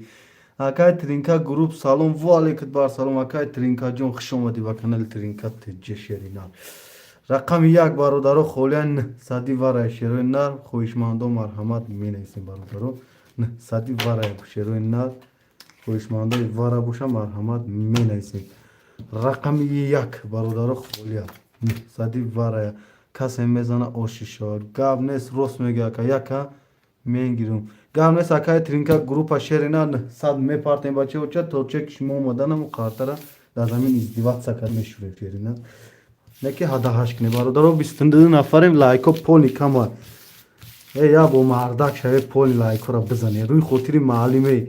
Speaker 1: Акай Тринка групп, салом, во алейкум бар салом, акай Тринкаҷон, хуш омадӣ ба канали Тринка ТЖ, шери нар. Рақами 1, бародаро, холия сади варай, шерои нар. Хоҳишмандо, марҳамат, менависем, бародаро. Сади варай, шерои нар, хоҳишмандои вара боша, марҳамат, менависем. Рақами 1, бародаро, холия сади варая. Касе мезана, оши шавад. Гап нест, рост мега, ака, яка менгирам. Гап нест, акай Тринка группа, шери нар, сад мепартем, бачаоча, то чек шумо омаданаму қартара дар замин издеваться кард мешурем, шери нар. Неки ҳадаҳаш кунем, бародаро, 22 нафарем, лайко поли кама. Э, я бо мардак шаве, поли лайкора бизане. Рӯи хотири маълиме,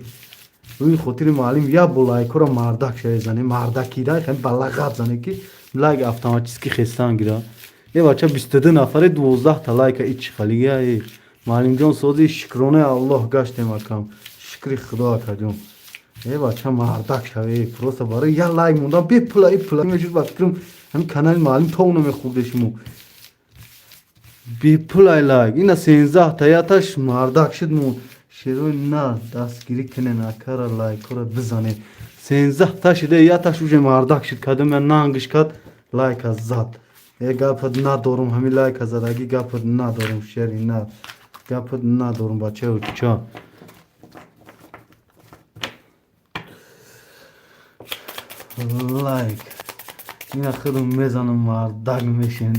Speaker 1: рӯи хотири муаллим, я бо лайкора мардак шаве, зане, мардакида, хеле балағат зане, ки лайк автоматически хестан гира. Е, бача, 22 нафаре, 12 та лайка, ичи халига. Е, муаллимҷон, сози, шукронаи Аллоҳ, гаштем, акам, шукри Худо, акаҷон. Е, бача, мардак шаве, просто барои я лайк мондам бепула, и пула мешуд, ба фикрам, ҳамин канали муаллим то намехӯрде шумо. Бепулай лайк ина 13 та, яташ мардак шуд. Мо шерои на, дастгирӣ кунен акара, лайкора бизанед. 13 та шида, яташ уже мардак шуд, кадом я нангиш кард, лайка зад. Э, гапат надорум, ҳами лайка задагӣ, гапат надорум, шери нар, гапат надорум, бачаё ча. Лайк ина худум мезанам, мардак мешем.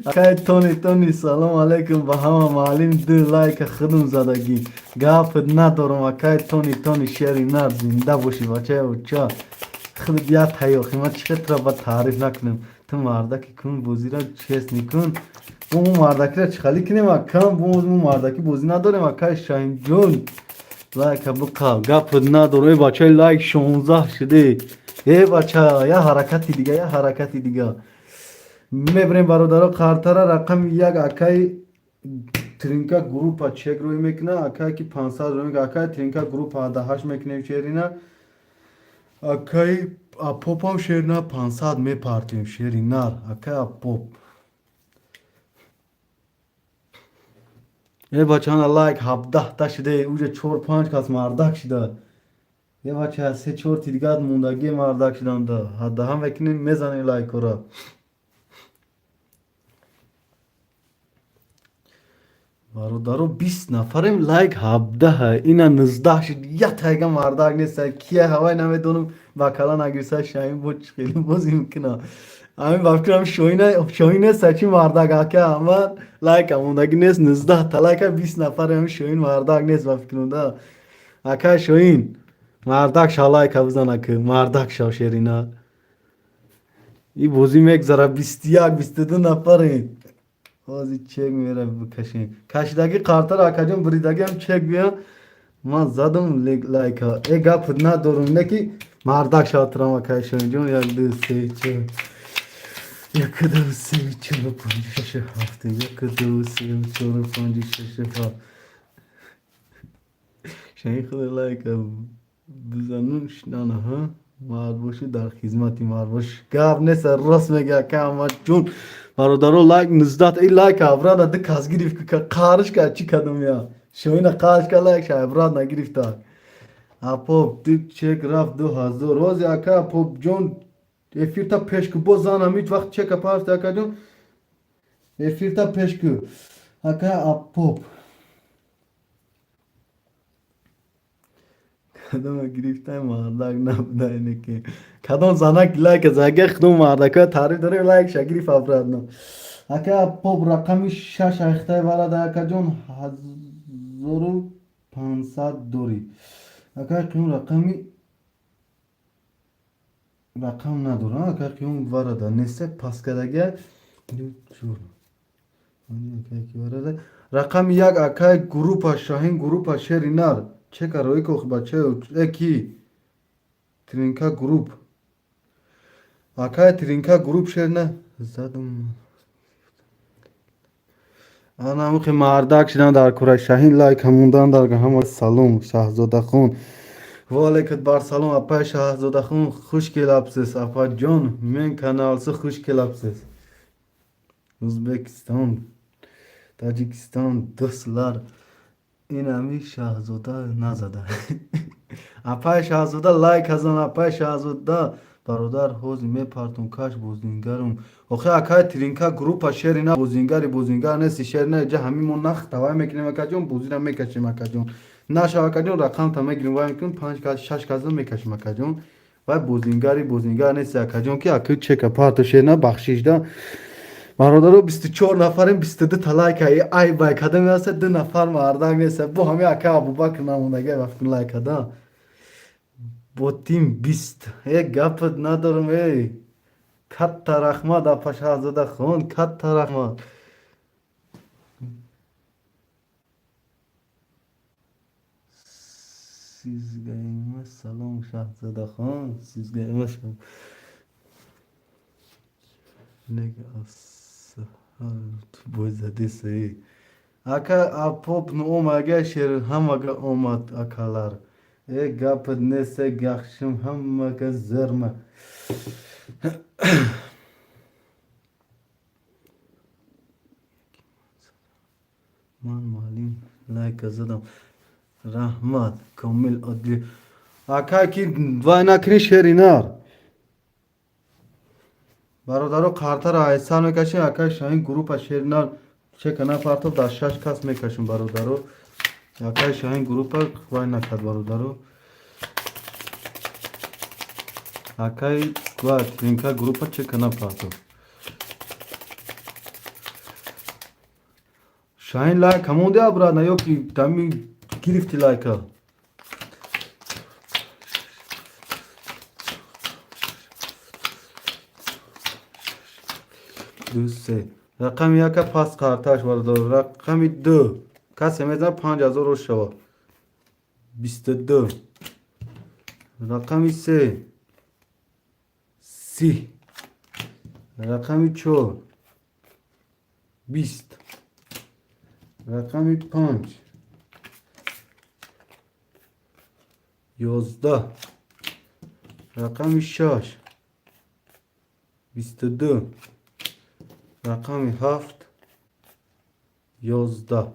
Speaker 1: Акай Тони, Тони, салом алейкум ба ҳама. Маълим, ду лайка худум задагӣ, гапат надорум. Акай Тони, Тони, шери нар, зинда бошӣ, бачаё ча. Худут як таёхи, ман чӣ хел тура ба таъриф накунам? Ту мардаки кун, бозира честный кун. Мо мардакира чӣ хали кунем, акам? Мо мардаки бозӣ надорем. Акай Шаҳинҷон, лайка биқав, гапат надорум. Э, бачаи, лайк 16 шуде. Э, бача, я ҳаракати дига, я ҳаракати дига мебирем, бародаро. Қартара рақами 1, акай Тринка группа чек рӯй мекуна, акай ки 500 рӯй мекуна, акай Тринка группа 8 мекунем, шерина. Акай Апопам, шерина, 500 мепартем, шери нар. Акай Апоп. Э, бачаана, лайк 17та шуде, уже чор панҷ кас мардак шуда. Е, бача, се чор тидигат мондагӣ мардак шуданда. Ҳаддаҳам мекунем, мезанем лайкора. Бародаро, 20 нафарем, лайк 17, ина 19 шуд. Я тайга мардак неста, кия ҳавай намедонам, ба кала нагирса. Шаҳин бо чӣ хеле бозӣ мекуна? Ҳамин ба фикрам, Шоҳин неста, чи мардак. Ака Аҳмад, лайка мондагӣ нест, 19 та лайка, 20 нафарем. Шоҳин мардак нест ба фикрам да. Ака Шоҳин, мардак ша, лайка бизана, ки мардак ша, шерина. И бозӣ мегзара, 21, 22 нафарем. Ҳозир чек мера бикашем. Кашидагӣ қартара, акаҷон, буридагиам чек бия. Ман задам лайка. Э, гап надорум, не ки мардак шавтурам, акай Шоҳинҷон. Як, ду, се, чор, як, ду, се, чор, панҷ, шаш, ҳафт, як, ду, се, чор, панҷ, шаш, ҳафт. Шоҳин худ лайка бизану шинана. Ҳа, мард бошӣ, дар хизмати мард бош, гап нест, рост мега ака Аҳмадҷон. Бародаро, лайк 19. И лайк обратно ду кас гирифт, қарш кард, чӣ кардам, я Шоҳина қарш кард, лайк ша обратно гирифта. Апоп, ду чек рафт, 2000. Рози, ака Апопҷон, эфирта пеш ку, боз занам ҳеҷ вақт чека пафти. Акаҷон, эфирта пеш ку. Ака Апоп, кадома гирифтай, мардак набуда, ки кадом занак лайка зага, худум мардака таъриф дорем, лайк ша гирифт обратно. Ака Поп, рақами 6 айхтай варада, акаҷон, 1500 дорӣ. Ака Қиём, рақами рақам надорам. Ака Қиём, варада неста, паскадага. Рақами 1, акай группа Шаҳин группа, шери нар, чека роӣ кохи, бачаё. Э, ки Тринка групп, акай Тринка групп, шерна задум. Анамухи мардак шидан дар кура. Шаҳин, лайк ҳамондан дар ҳама. Салом, Шаҳзодахон. Ваалайкат бар салом, апай Шаҳзодахон, хуш келабсиз, апаҷон, мен каналси, хуш келабсиз. Ӯзбекистон, Тоҷикистон, дӯстлар, инами Шаҳзода назада. Апай Шаҳзода, лайк азан, апай Шаҳзода. Бародар, ҳозир мепартум, каш бозингарум. Охи, акай Тринка группа, шерина, бозингари, бозингар нести, шерина. Иҷа ҳамин мо нах тавай мекунем, акаҷон, бозира мекашем, акаҷон. Нашав, акаҷон, рақамта мегирем, вай мекунем, панҷ кас, шаш каса мекашем, акаҷон. Вай бозингари, бозингар нести, акаҷон, ки аки чека парто, шерина, бахшишда. Бародаро, 24 нафарем, 22 та лайка. Ай бай, кадаме аста, ду нафар мардак нест. Бо ҳами ака Абубакр намондага вақти лайкада. Бо тим 20. Э, гапат надорам, эй. Катта рахмат, апа Шаҳзода хон, катта рахмат. Sizga салом, Шаҳзодахон, sizga emas. Нега бозадеса. Ака Апоп, омага шер, ҳамага омад, акалар. Э, гапат нест, яхшим, ҳамага зерма. Ман муаллим, лайка задам. Раҳмат, Комил Одли. Ака, ки вай накунӣ, шери нар. Бародаро, қартаро айсар мекашем. Акай Шаҳин группа шеринар чека напартов, дар шаш кас мекашем, бародаро. Акай Шаҳин группа вай накард, бародаро. Акай ва тринка группа чека напартов. Шаҳин, лайк ҳамонди обратно ё ки тами гирифти лайка? Ду, се. Рақами яка пас қарташ, бародаро. Рақами ду касе мезанад, 5000 рост шавад. 22. Рақами се, 30. Рақами чор, 20. Рақами панҷ, 11. Рақами шаш, 22. Рақами ҳафт, 11.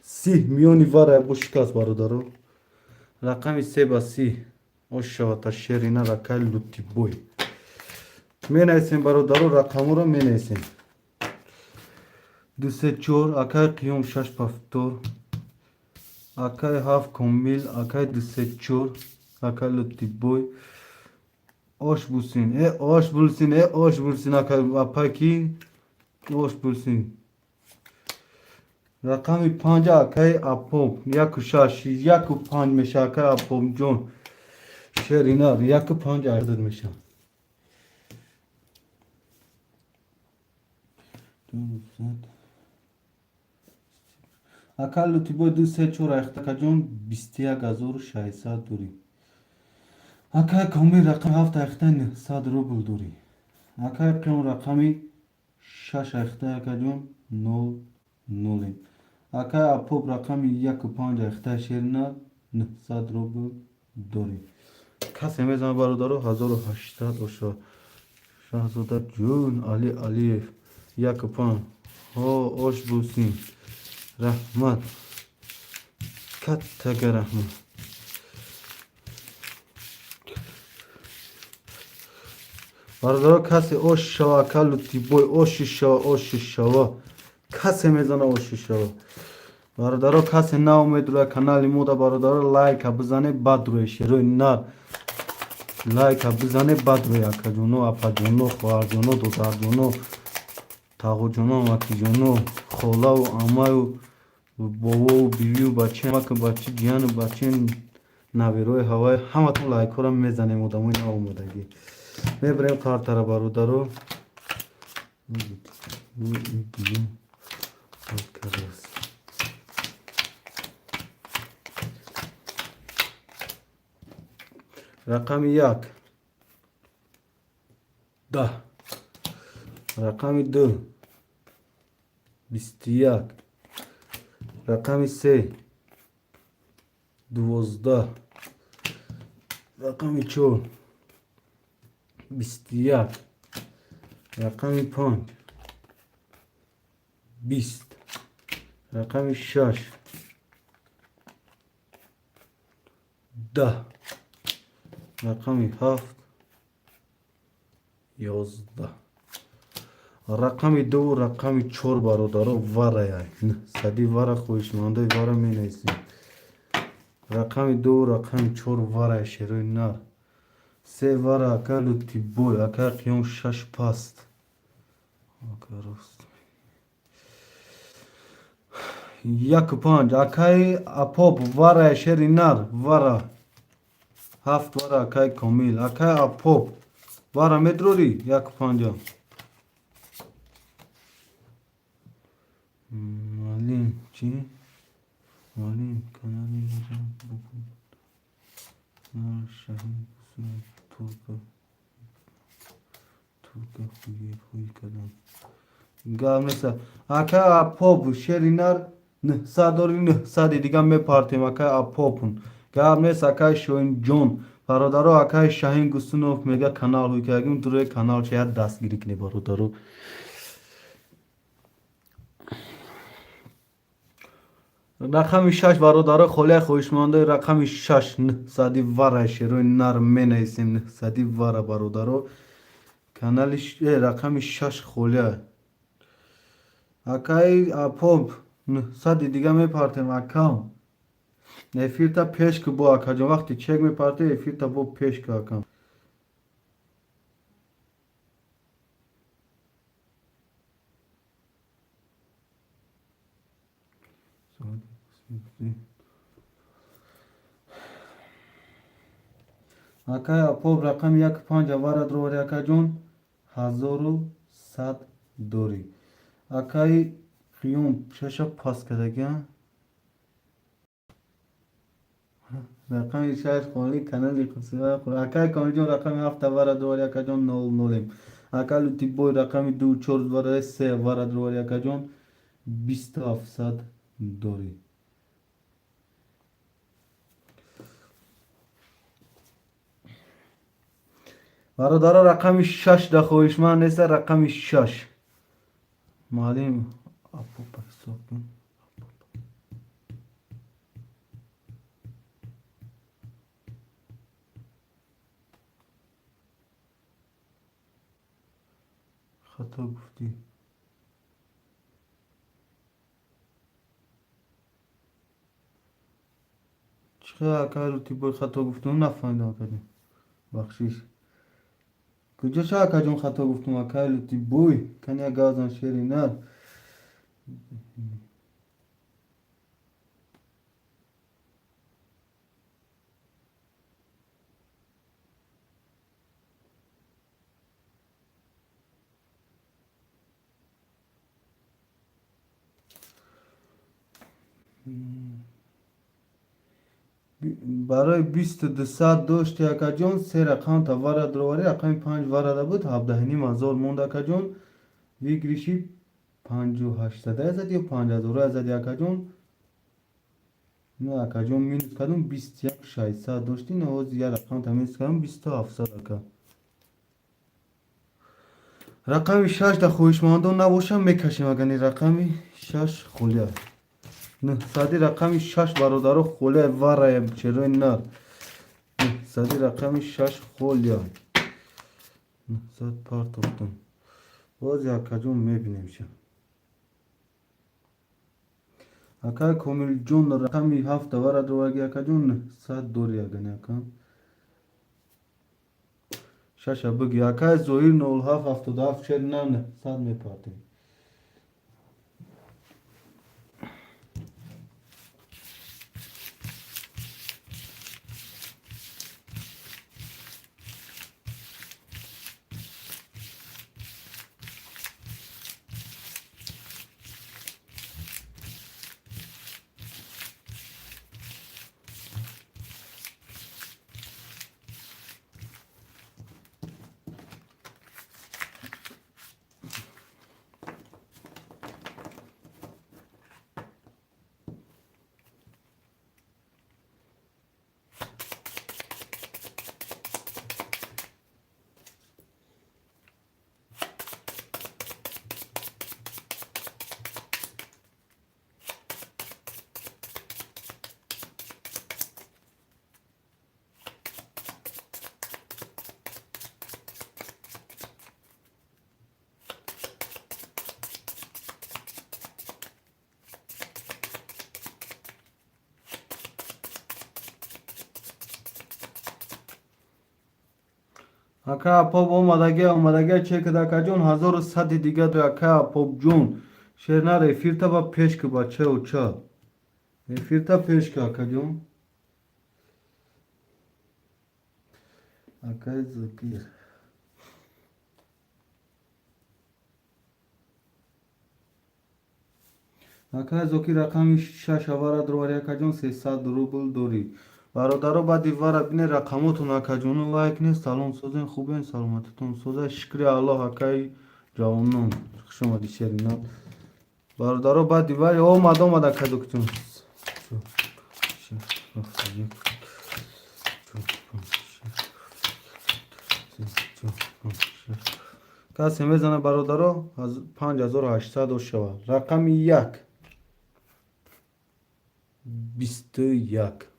Speaker 1: 30 миёни варая бо шикаст, бародаро. Рақами се ба 30 ош шавата шерина ракай лутибой. Менависем, бародаро, рақаморо менависем. Ду, се, чор. Акай Қиём, шаш пафтор. Акай ҳафт Комил. Акай ду, се, чор. Акай Лутибой. Ош булсин, э, ош булсин, э, ош булсин. Акай апаки, ош булсин. Рақами панҷа акай Апоб, яку шаш, яку панҷ меша. Акай Апобҷон, шеринар, яку панҷ адад меша. Ака Лутибой, ду, се, чор. Айхтакаҷон, 21 600 дорӣ. Акай Комил, рақами ҳафт айхта, 900 рубл дорӣ. Акай Қиём, рақами шаш айхта, акаҷон, нол нолем. Акай Апоб, рақами яку панҷ айхта, шерина, 900 рубл дорӣ. Касе мезанад, бародаро, 1800 оша. Шаҳзода ҷун Али Алиев, яку панҷ. Ҳо, ош бусин. Раҳмат, каттага раҳмат. Бародаро, касе ош шава, ака Лутибой, оши шава, оши шава. Касе мезана, оши шава. Бародаро, касе наомед рӯя канали мода, бародаро, лайка бизане, баъд рӯи шерои нар лайка бизане, баъд рӯи акаҷоно, апаҷоно, хоҳарҷоно, додарҷоно, тағоҷоно, амакиҷоно, холаву амаю бобову бивию бачи, амаку бачи, ҷияну бачи, навирои ҳавай, ҳаматон лайкҳоро мезанем. Одамои наомадагӣ мебарем қартара, бародаро. Рақами як, 10. Рақами ду, 21. Рақами се, 12. Рақами чор, 21. Рақами панҷ, 20. Рақами шаш, 10. Рақами ҳафт, 11. Рақами дуву рақами чор, бародаро, варая сади вара. Хоҳишмандои вара менависем. Рақами дуву рақами чор варая шерои нар. Се вара ака Лутибой. Ака Қиём, шаш паст. Ака рост. Яку панҷ акаи Апоб варая шери нар вара. Ҳафт вара акаи Комил. Акаи Апоб, вара медрорӣ, яку панҷа. Малим чӣ? Малим канали мара Шаҳин турка турка хуи хуи кардам. Гап неста. Ака Апоб, шери нар, 900 дори, 900-и дига мепартем, акаи Апобун. Гап нест, акаи Шоҳинҷон. Бародаро, акаи Шаҳин Гусунов мега канал ҳуй кардагим, дурои канал ча як дастгирӣ кунед, бародаро. Рақами шаш, бародаро, холия. Хоҳишмандои рақами шаш, 900-и вара шерои нар менависем. 900-и вара, бародаро. Канали рақами шаш холия. Акаи Апоп, 900-и дига мепартем, акам. Эфирта пеш ку бо, акаҷон, вақти чек мепарте, эфирта бо пеш ку, акам. Акай Апоб, рақами як панҷ авара дровари, акаҷон, 1100 дорӣ. Акаи Қиём, шаша пас кардагиа. Рақами шаш холи, канали Қусива. Акай Комилҷон, рақами ҳафт авара дровари, акаҷон, нол нолем. Акай Лутибой, рақами ду чор вара се авара дровари, акаҷон, 2700 дорӣ. Бародаро, рақами шаш да хоҳишманд неста, рақами шаш. Муаллим Апопа, ҳисоб кун. Хато гуфтӣ. Чӣ хел, акай Рутибой, хато гуфтум, нафаҳмидам, акаҷон. Бахшиш. Куҷо ша, акаҷон, хато гуфтум, акай Лутибой? Кани як гавзан, шери нар. Барои 2200 дошти, акаҷон, се рақам тавара дроварӣ, рақами панҷ варада буд, 17,5 ҳазор монд, акаҷон. Выигрыши панҷу ҳаштсада зад ё 5000 зади, акаҷон? На, акаҷон, минус кардум, 21 600 дошти, навози як рақам та минус кардум, 2700, ака. Рақами шаш да хоҳишмандон набошам, мекашем, агани рақами шаш холия. Нӯҳсади рақами шаш, бародаро, холия варая, черои нар. 900-и рақами шаш холия. 900 партофтум. Боз, акаҷон, мебинемша. Акай Комилҷон, рақами ҳафт вара дроваги, акаҷон, 900 дори, агани, ака. Шаша биги. Акай Зоҳир, 0777, шер на, 900 мепартем. Ака Апоб, омадагия, омадагия, чекад, акаҷон, 1100-и дига. Ака Апобҷон, шернар, эфирта ба пеш ку, бача оча, эфирта пеш ку, акаҷон. Акай Зокир, акай Зокир, рақами шаш авара дровари, акаҷон, 300 рубл дорӣ. Бародаро, баъди вара бине рақамотон, акаҷону лайк не. Салом, созен, хубен, саломатитон соза, шукри Аллоҳ. Акаи ҷавонон, хушомадӣ, шеринат. Бародаро, баъди вари омад, омад, ака Зокирҷон. Як, чор, панҷ, шаш, се, чор, панҷ, шаш. Касе мезана, бародаро, 5800 шавад. Рақами як 21,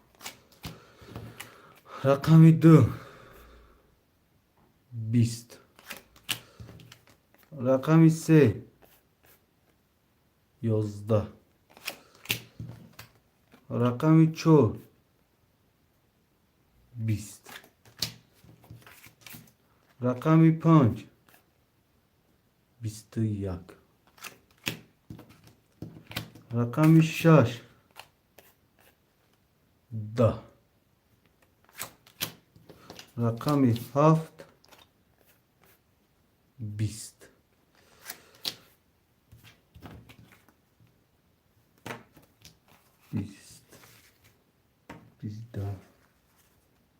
Speaker 1: рақами ду 20. Рақами се 11. Рақами 4 20. Рақами 5 21. Рақами 6 10. Рақами 7 20. 20, 20,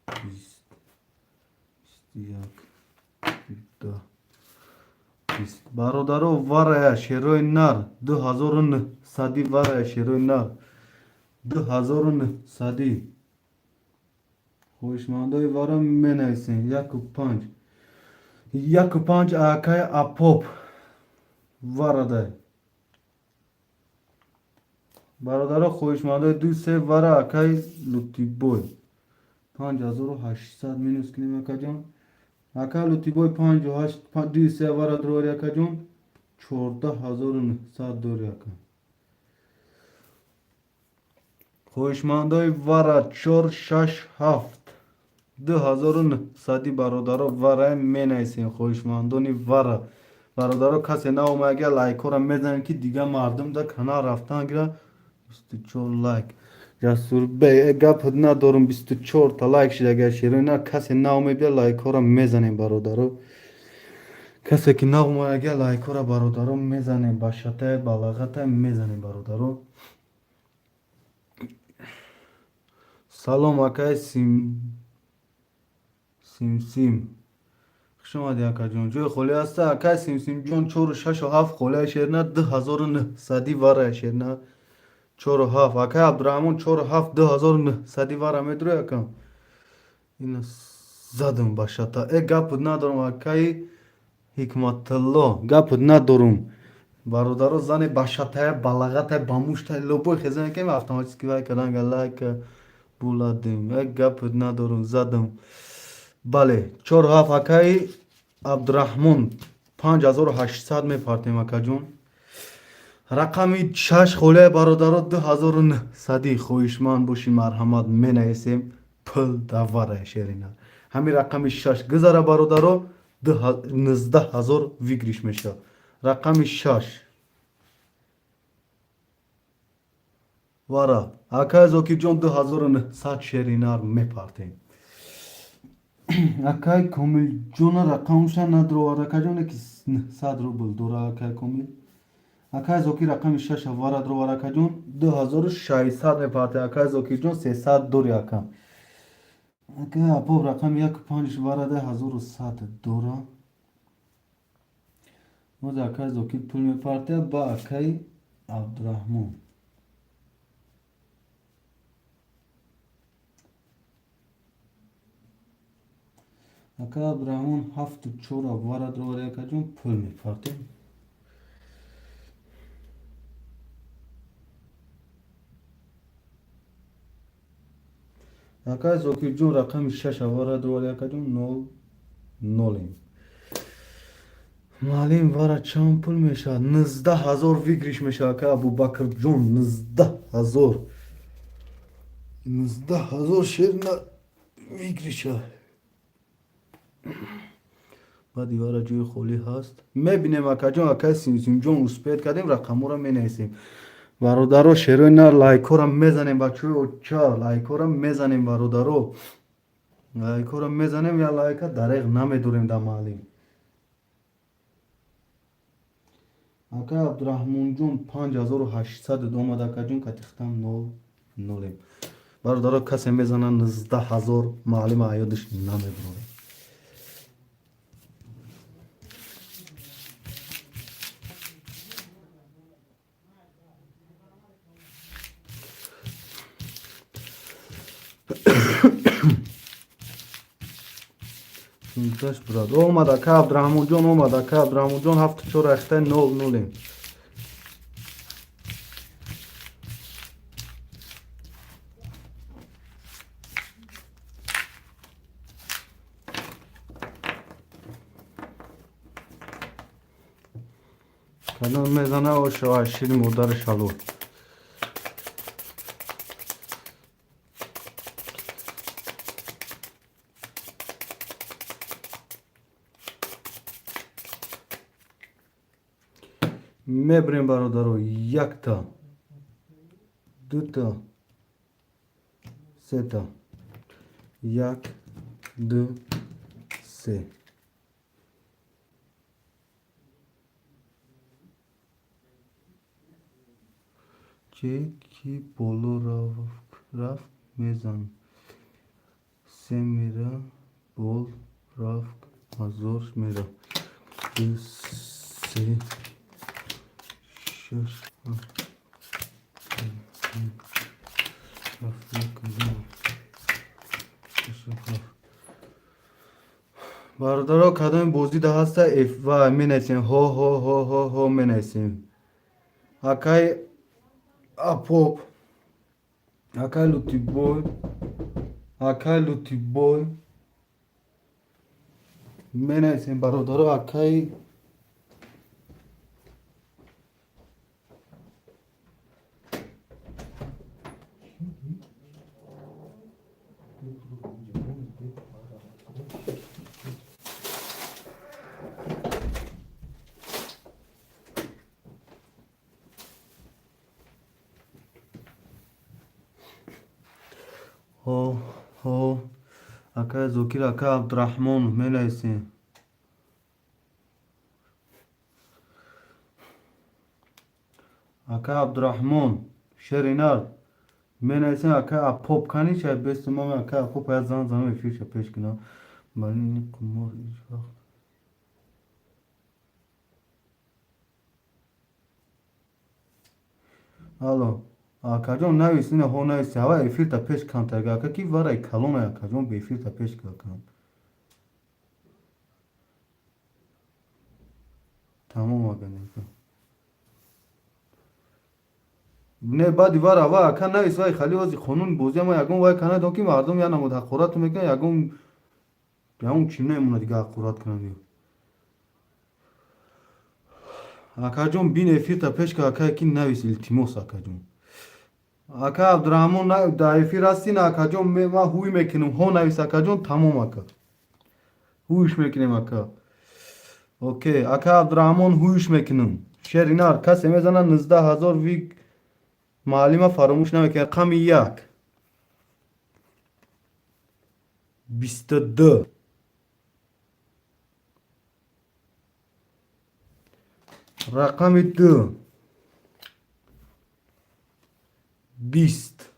Speaker 1: 20, 21, 22, 20. Бародаро, варая шерои нар 2900, варая шерои нар 2900. Хоҳишмандои вара менависем. 1,5, 1,5. Акай Апоп варадай. Бародаро, хоҳишмандои ду се вара, акай Лутибой, 5800 минус кунем, акаҷон. Акай Лутибой, панҷу ҳашт, ду се вара дорӣ, акаҷон, 14 900 дорӣ, ака. Хоҳишмандои вара чор, шаш, ҳафт, 2900. Бародаро, вара менависем, хоҳишмандони вара. Бародаро, касе наомада, лайкҳоро мезанем, ки дига мардум да канал рафтан гира. 24 лайк. Ҷасурбе, гап надорум, 24та лайк шидага шерина. Касе наомеда, лайкҳоро мезанем, бародаро. Касе ки наомада, лайкҳоро, бародаро, мезанем, ба шатаи балағата мезанем, бародаро. Салом, акай Сим Симсим, хуш омадӣ, акаҷон. Ҷои холӣ ҳаста, акай Симсимҷон? Чору шашу ҳафт холия шерина, 2900 варая шерина, чору ҳафт. Акай Абдураҳмон, чору ҳафт, 2900 вара медурӣ, акам? Ина задум ба шата. Э, гап надорум, акаи Ҳикматулло, гап надорум. Бародаро, зане ба шатая, балағатай, ба муштай, любой хезане ки автоматически вай кардан лайк буладим. Э, гап надорум, задум. Бале, чору ҳафт, акаи Абдураҳмон, 5800 мепартем, акаҷон. Рақами шаш холияи, бародаро, 2900. Хоҳишманд бошӣ, марҳамат, менависем. Пул даварая шерина. Ҳамин рақами шаш гузара, бародаро, 19 000 выигрыш мешавад. Рақами шаш вара, акай Зокирҷон, 2900 шеринар мепартем. Акай Комилҷона рақамша надровар, акаҷоне ки 900 рубл дора, акай Комил. Акай Зокир, рақами шаша вара дровар, акаҷон, 2600 мепарте. Акай Зокирҷон, 300 дори, ака. Акай Апоб, рақами яку панҷ варада, 1100 дора. Боз акай Зокир пул мепарте ба акай Абдураҳмон. Акай Абдураҳмон, ҳафту чора вара дровари, акаҷон, пул мепартем. Акай Зокирҷон, рақами шаша вара дровари, акаҷон, нол нолем. Маълим, вара чанд пул мешавад? 19 000 выигрыш мешавад, акай Абубакрҷон, 19 000, 19 000 шерна выигрыша. Баъди вара ҷои холӣ ҳаст, мебинем, акаҷон. Акай Симсимҷон, успеть кардем, рақамҳоро менависем. Бародаро, шерои на, лайкҳоро мезанем, бачаҳои оча, лайкҳоро мезанем, бародаро, лайкҳоро мезанем, я лайка дареғ намедорем дар маълим. Акай Абдураҳмонҷон, 5800 омад, акаҷон, катихтам нол нолем. Бародаро, касе мезана 19 000, маълима аёдиш намебурорем. Шунздаш брат омад, ака Абдураҳмонҷон омад, ака Абдураҳмонҷон, ҳафту чор ахтай нол нолем. Кадом мезана, ошава шири модари шалол. Мебирем, бародаро, якта, дута, сета, як, ду, се. Че ки боло рафт, мезан, се мера, бол рафт, ҳазор мера, ду, се, шаш, ҳафт, ҳафт, як, ду, шаш, ҳафт. Бародаро, кадоми бозӣ да ҳаста ва менависем, ҳо, ҳо, ҳо, ҳо, ҳо менависем. Акай Апоп, акай Лутибой, акай Лутибой менависем, бародаро, акай. Ҳо, ҳо, акай Зокир, акай Абдураҳмон менависем. Акай Абдураҳмон шеринар менависем. Акай Апоп кани чай бестумам. Акай Апоп я зан занам, эфирша пеш кунам. Барои ин қумор ҳеҷ вақт. Алло, акаҷон, навис, ина ҳо нависи. Ҳава эфирта пеш камтар, ака, ки варай калона. Акаҷон, бе эфирта пеш кам. Тамом, ага, не, баъди вара ва, ака, навис. Вай хали ози қонуни бозия ма ягон вай канадон, ки мардум я намуд ҳақорату мекунад, ягон чӣ намемонад дига ҳақорат кунанд. Акаҷон, бин, эфирта пеш ка. Акае ки навис, илтимос, акаҷон. Ака Абдураҳмон, дар эфир ҳастин, акаҷон? Ман ҳуй мекунам, ҳо навис, акаҷон. Тамом, ака, ҳуйш мекунем, ака. Окей, ака Абдураҳмон, ҳуйш мекунам. Шеринар касе мезанад, 19 000 вик маълима фаромӯш намекунад. Рақами як, 22. Рақами ду, 20.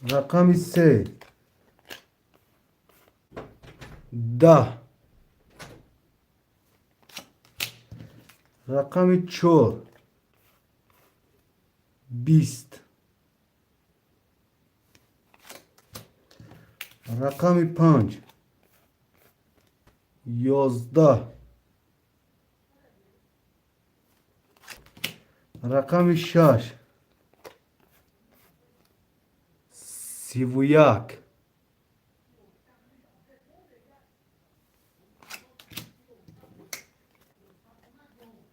Speaker 1: Рақами се, 10. Рақами чор, 20. Рақами панҷ, 11. Рақами шаш, 31.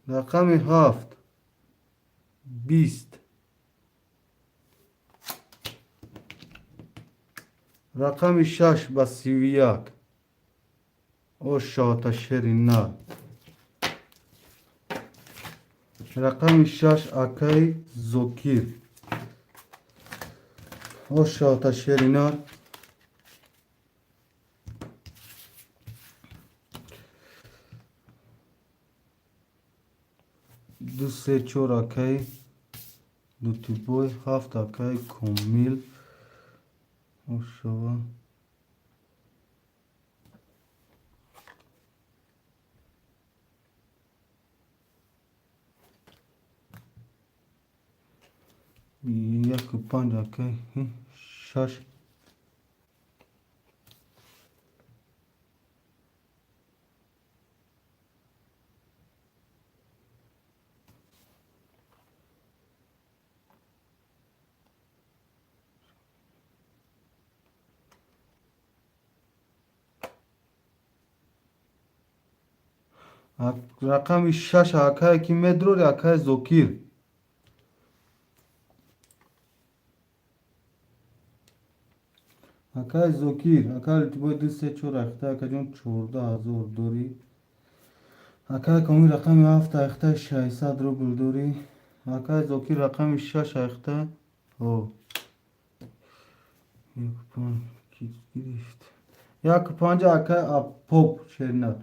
Speaker 1: Рақами ҳафт, 20. Рақами шаш ба 31. Ошота шери нар. Рақами шаш, акаи Зокир. Ошота шери нар. Ду, се, чор, акаи Лутибой, ҳафт, акаи Комил. Ошова. Яку, панҷ, акаи, шаш. Рақами шаш акае ки медрори, акаи Зокир. Акаи Зокир, акаи Лутибой 2 3 4 ахта акаҷон 14 000 дорӣ. Акаи Комил рақами 7 ахта 600 рубл дорӣ. Акаи Зокир рақами 6 ахта о. Як панҷ гирифт. Як панҷ акаи Апоп шернат.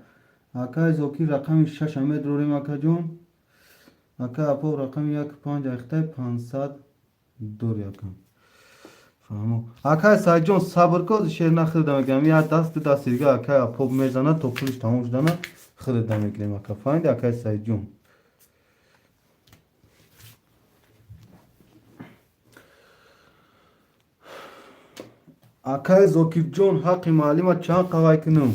Speaker 1: Акаи Зокир рақами 6 медрорем акаҷон. Акаи Апоп рақами як панҷ ахта 500 дорӣ ака. Фаҳмо. Акаи Саидҷон сабр кун, шерна хирида мегирам. Як даст ду дасти дига акаи Апоп мезанад то пулиш тамом шудана хирида мегирем ака. Фаҳмиди акаи Саидҷон? Акаи Зокирҷон ҳаққи муаллима чанд қавай кунам?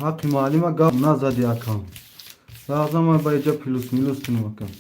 Speaker 1: Ҳаққи муаллима гап назади акам. Лаҳза ман ба иҷа плюс минус кунам акам.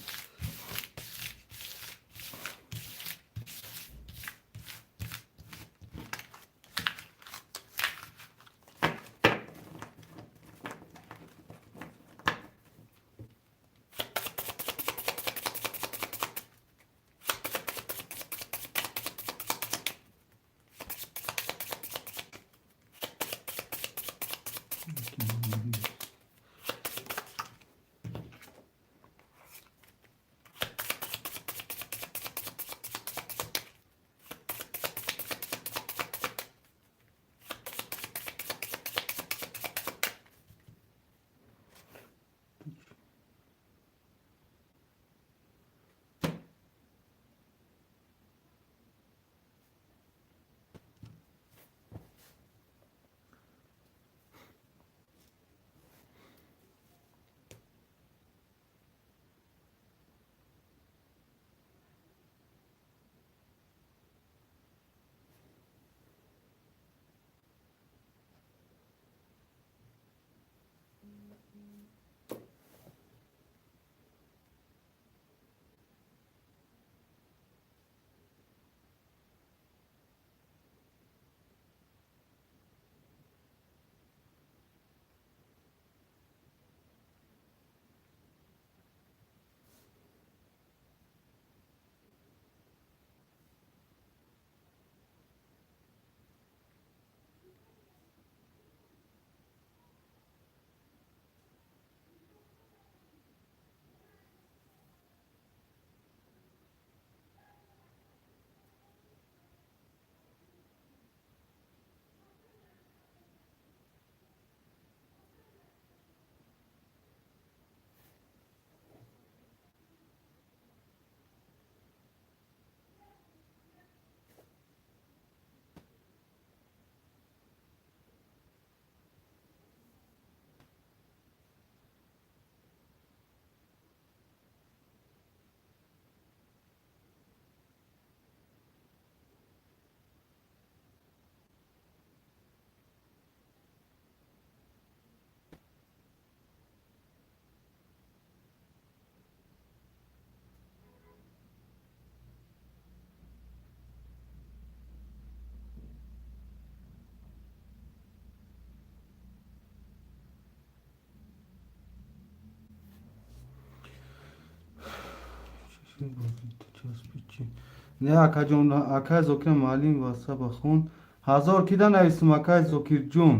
Speaker 1: Не акаҷон, акаи Зокир муаллим васа ба хун. 1000 кида нависум акаи Зокирҷон.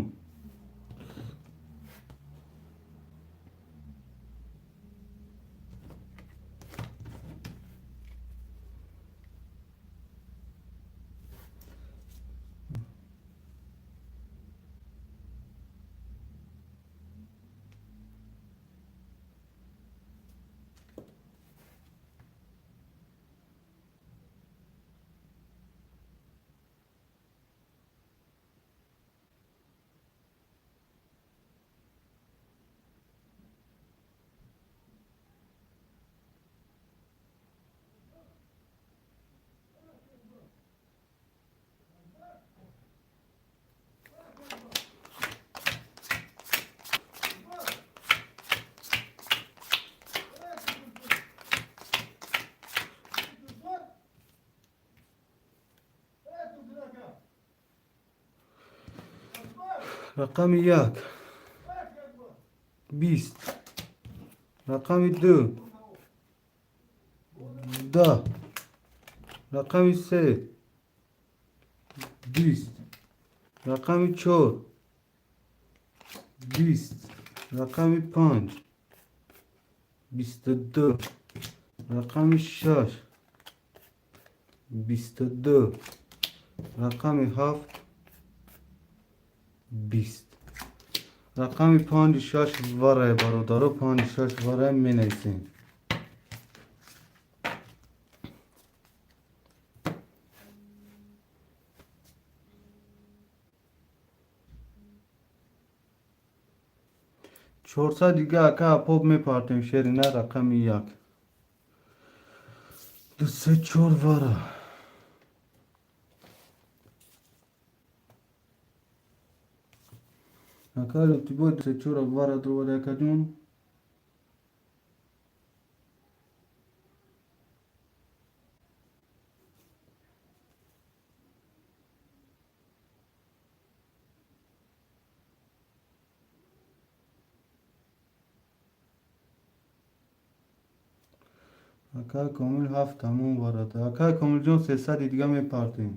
Speaker 1: Рақами як 20, рақами ду 10, рақами се 20, рақами чор 20, рақами панҷ 22, рақами шаш 22, рақами ҳафт 20, рақами панҷу шаш варай, бародаро, панҷу шаш варай менависем. 400 дига, ака, апоб мепартем. Шерина, рақами як, ду, се, чор вара. Ака Лютибой, ду, се, чор вара дровада, акаҷон. Акай Комил, ҳафт тамом варада. Акай Комилҷон, 300-и дига мепартем.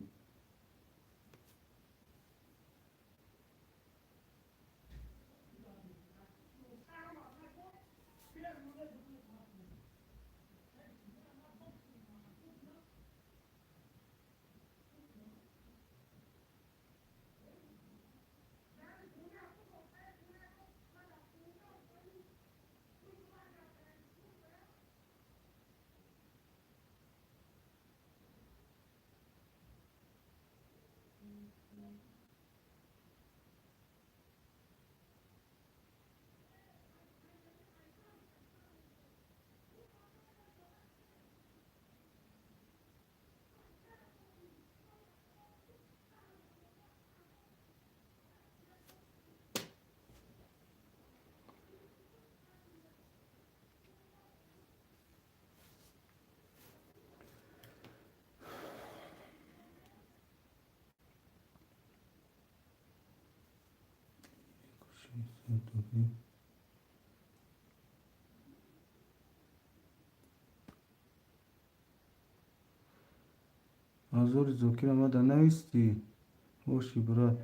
Speaker 1: Азори Зокир, омада навистӣ боши, брат.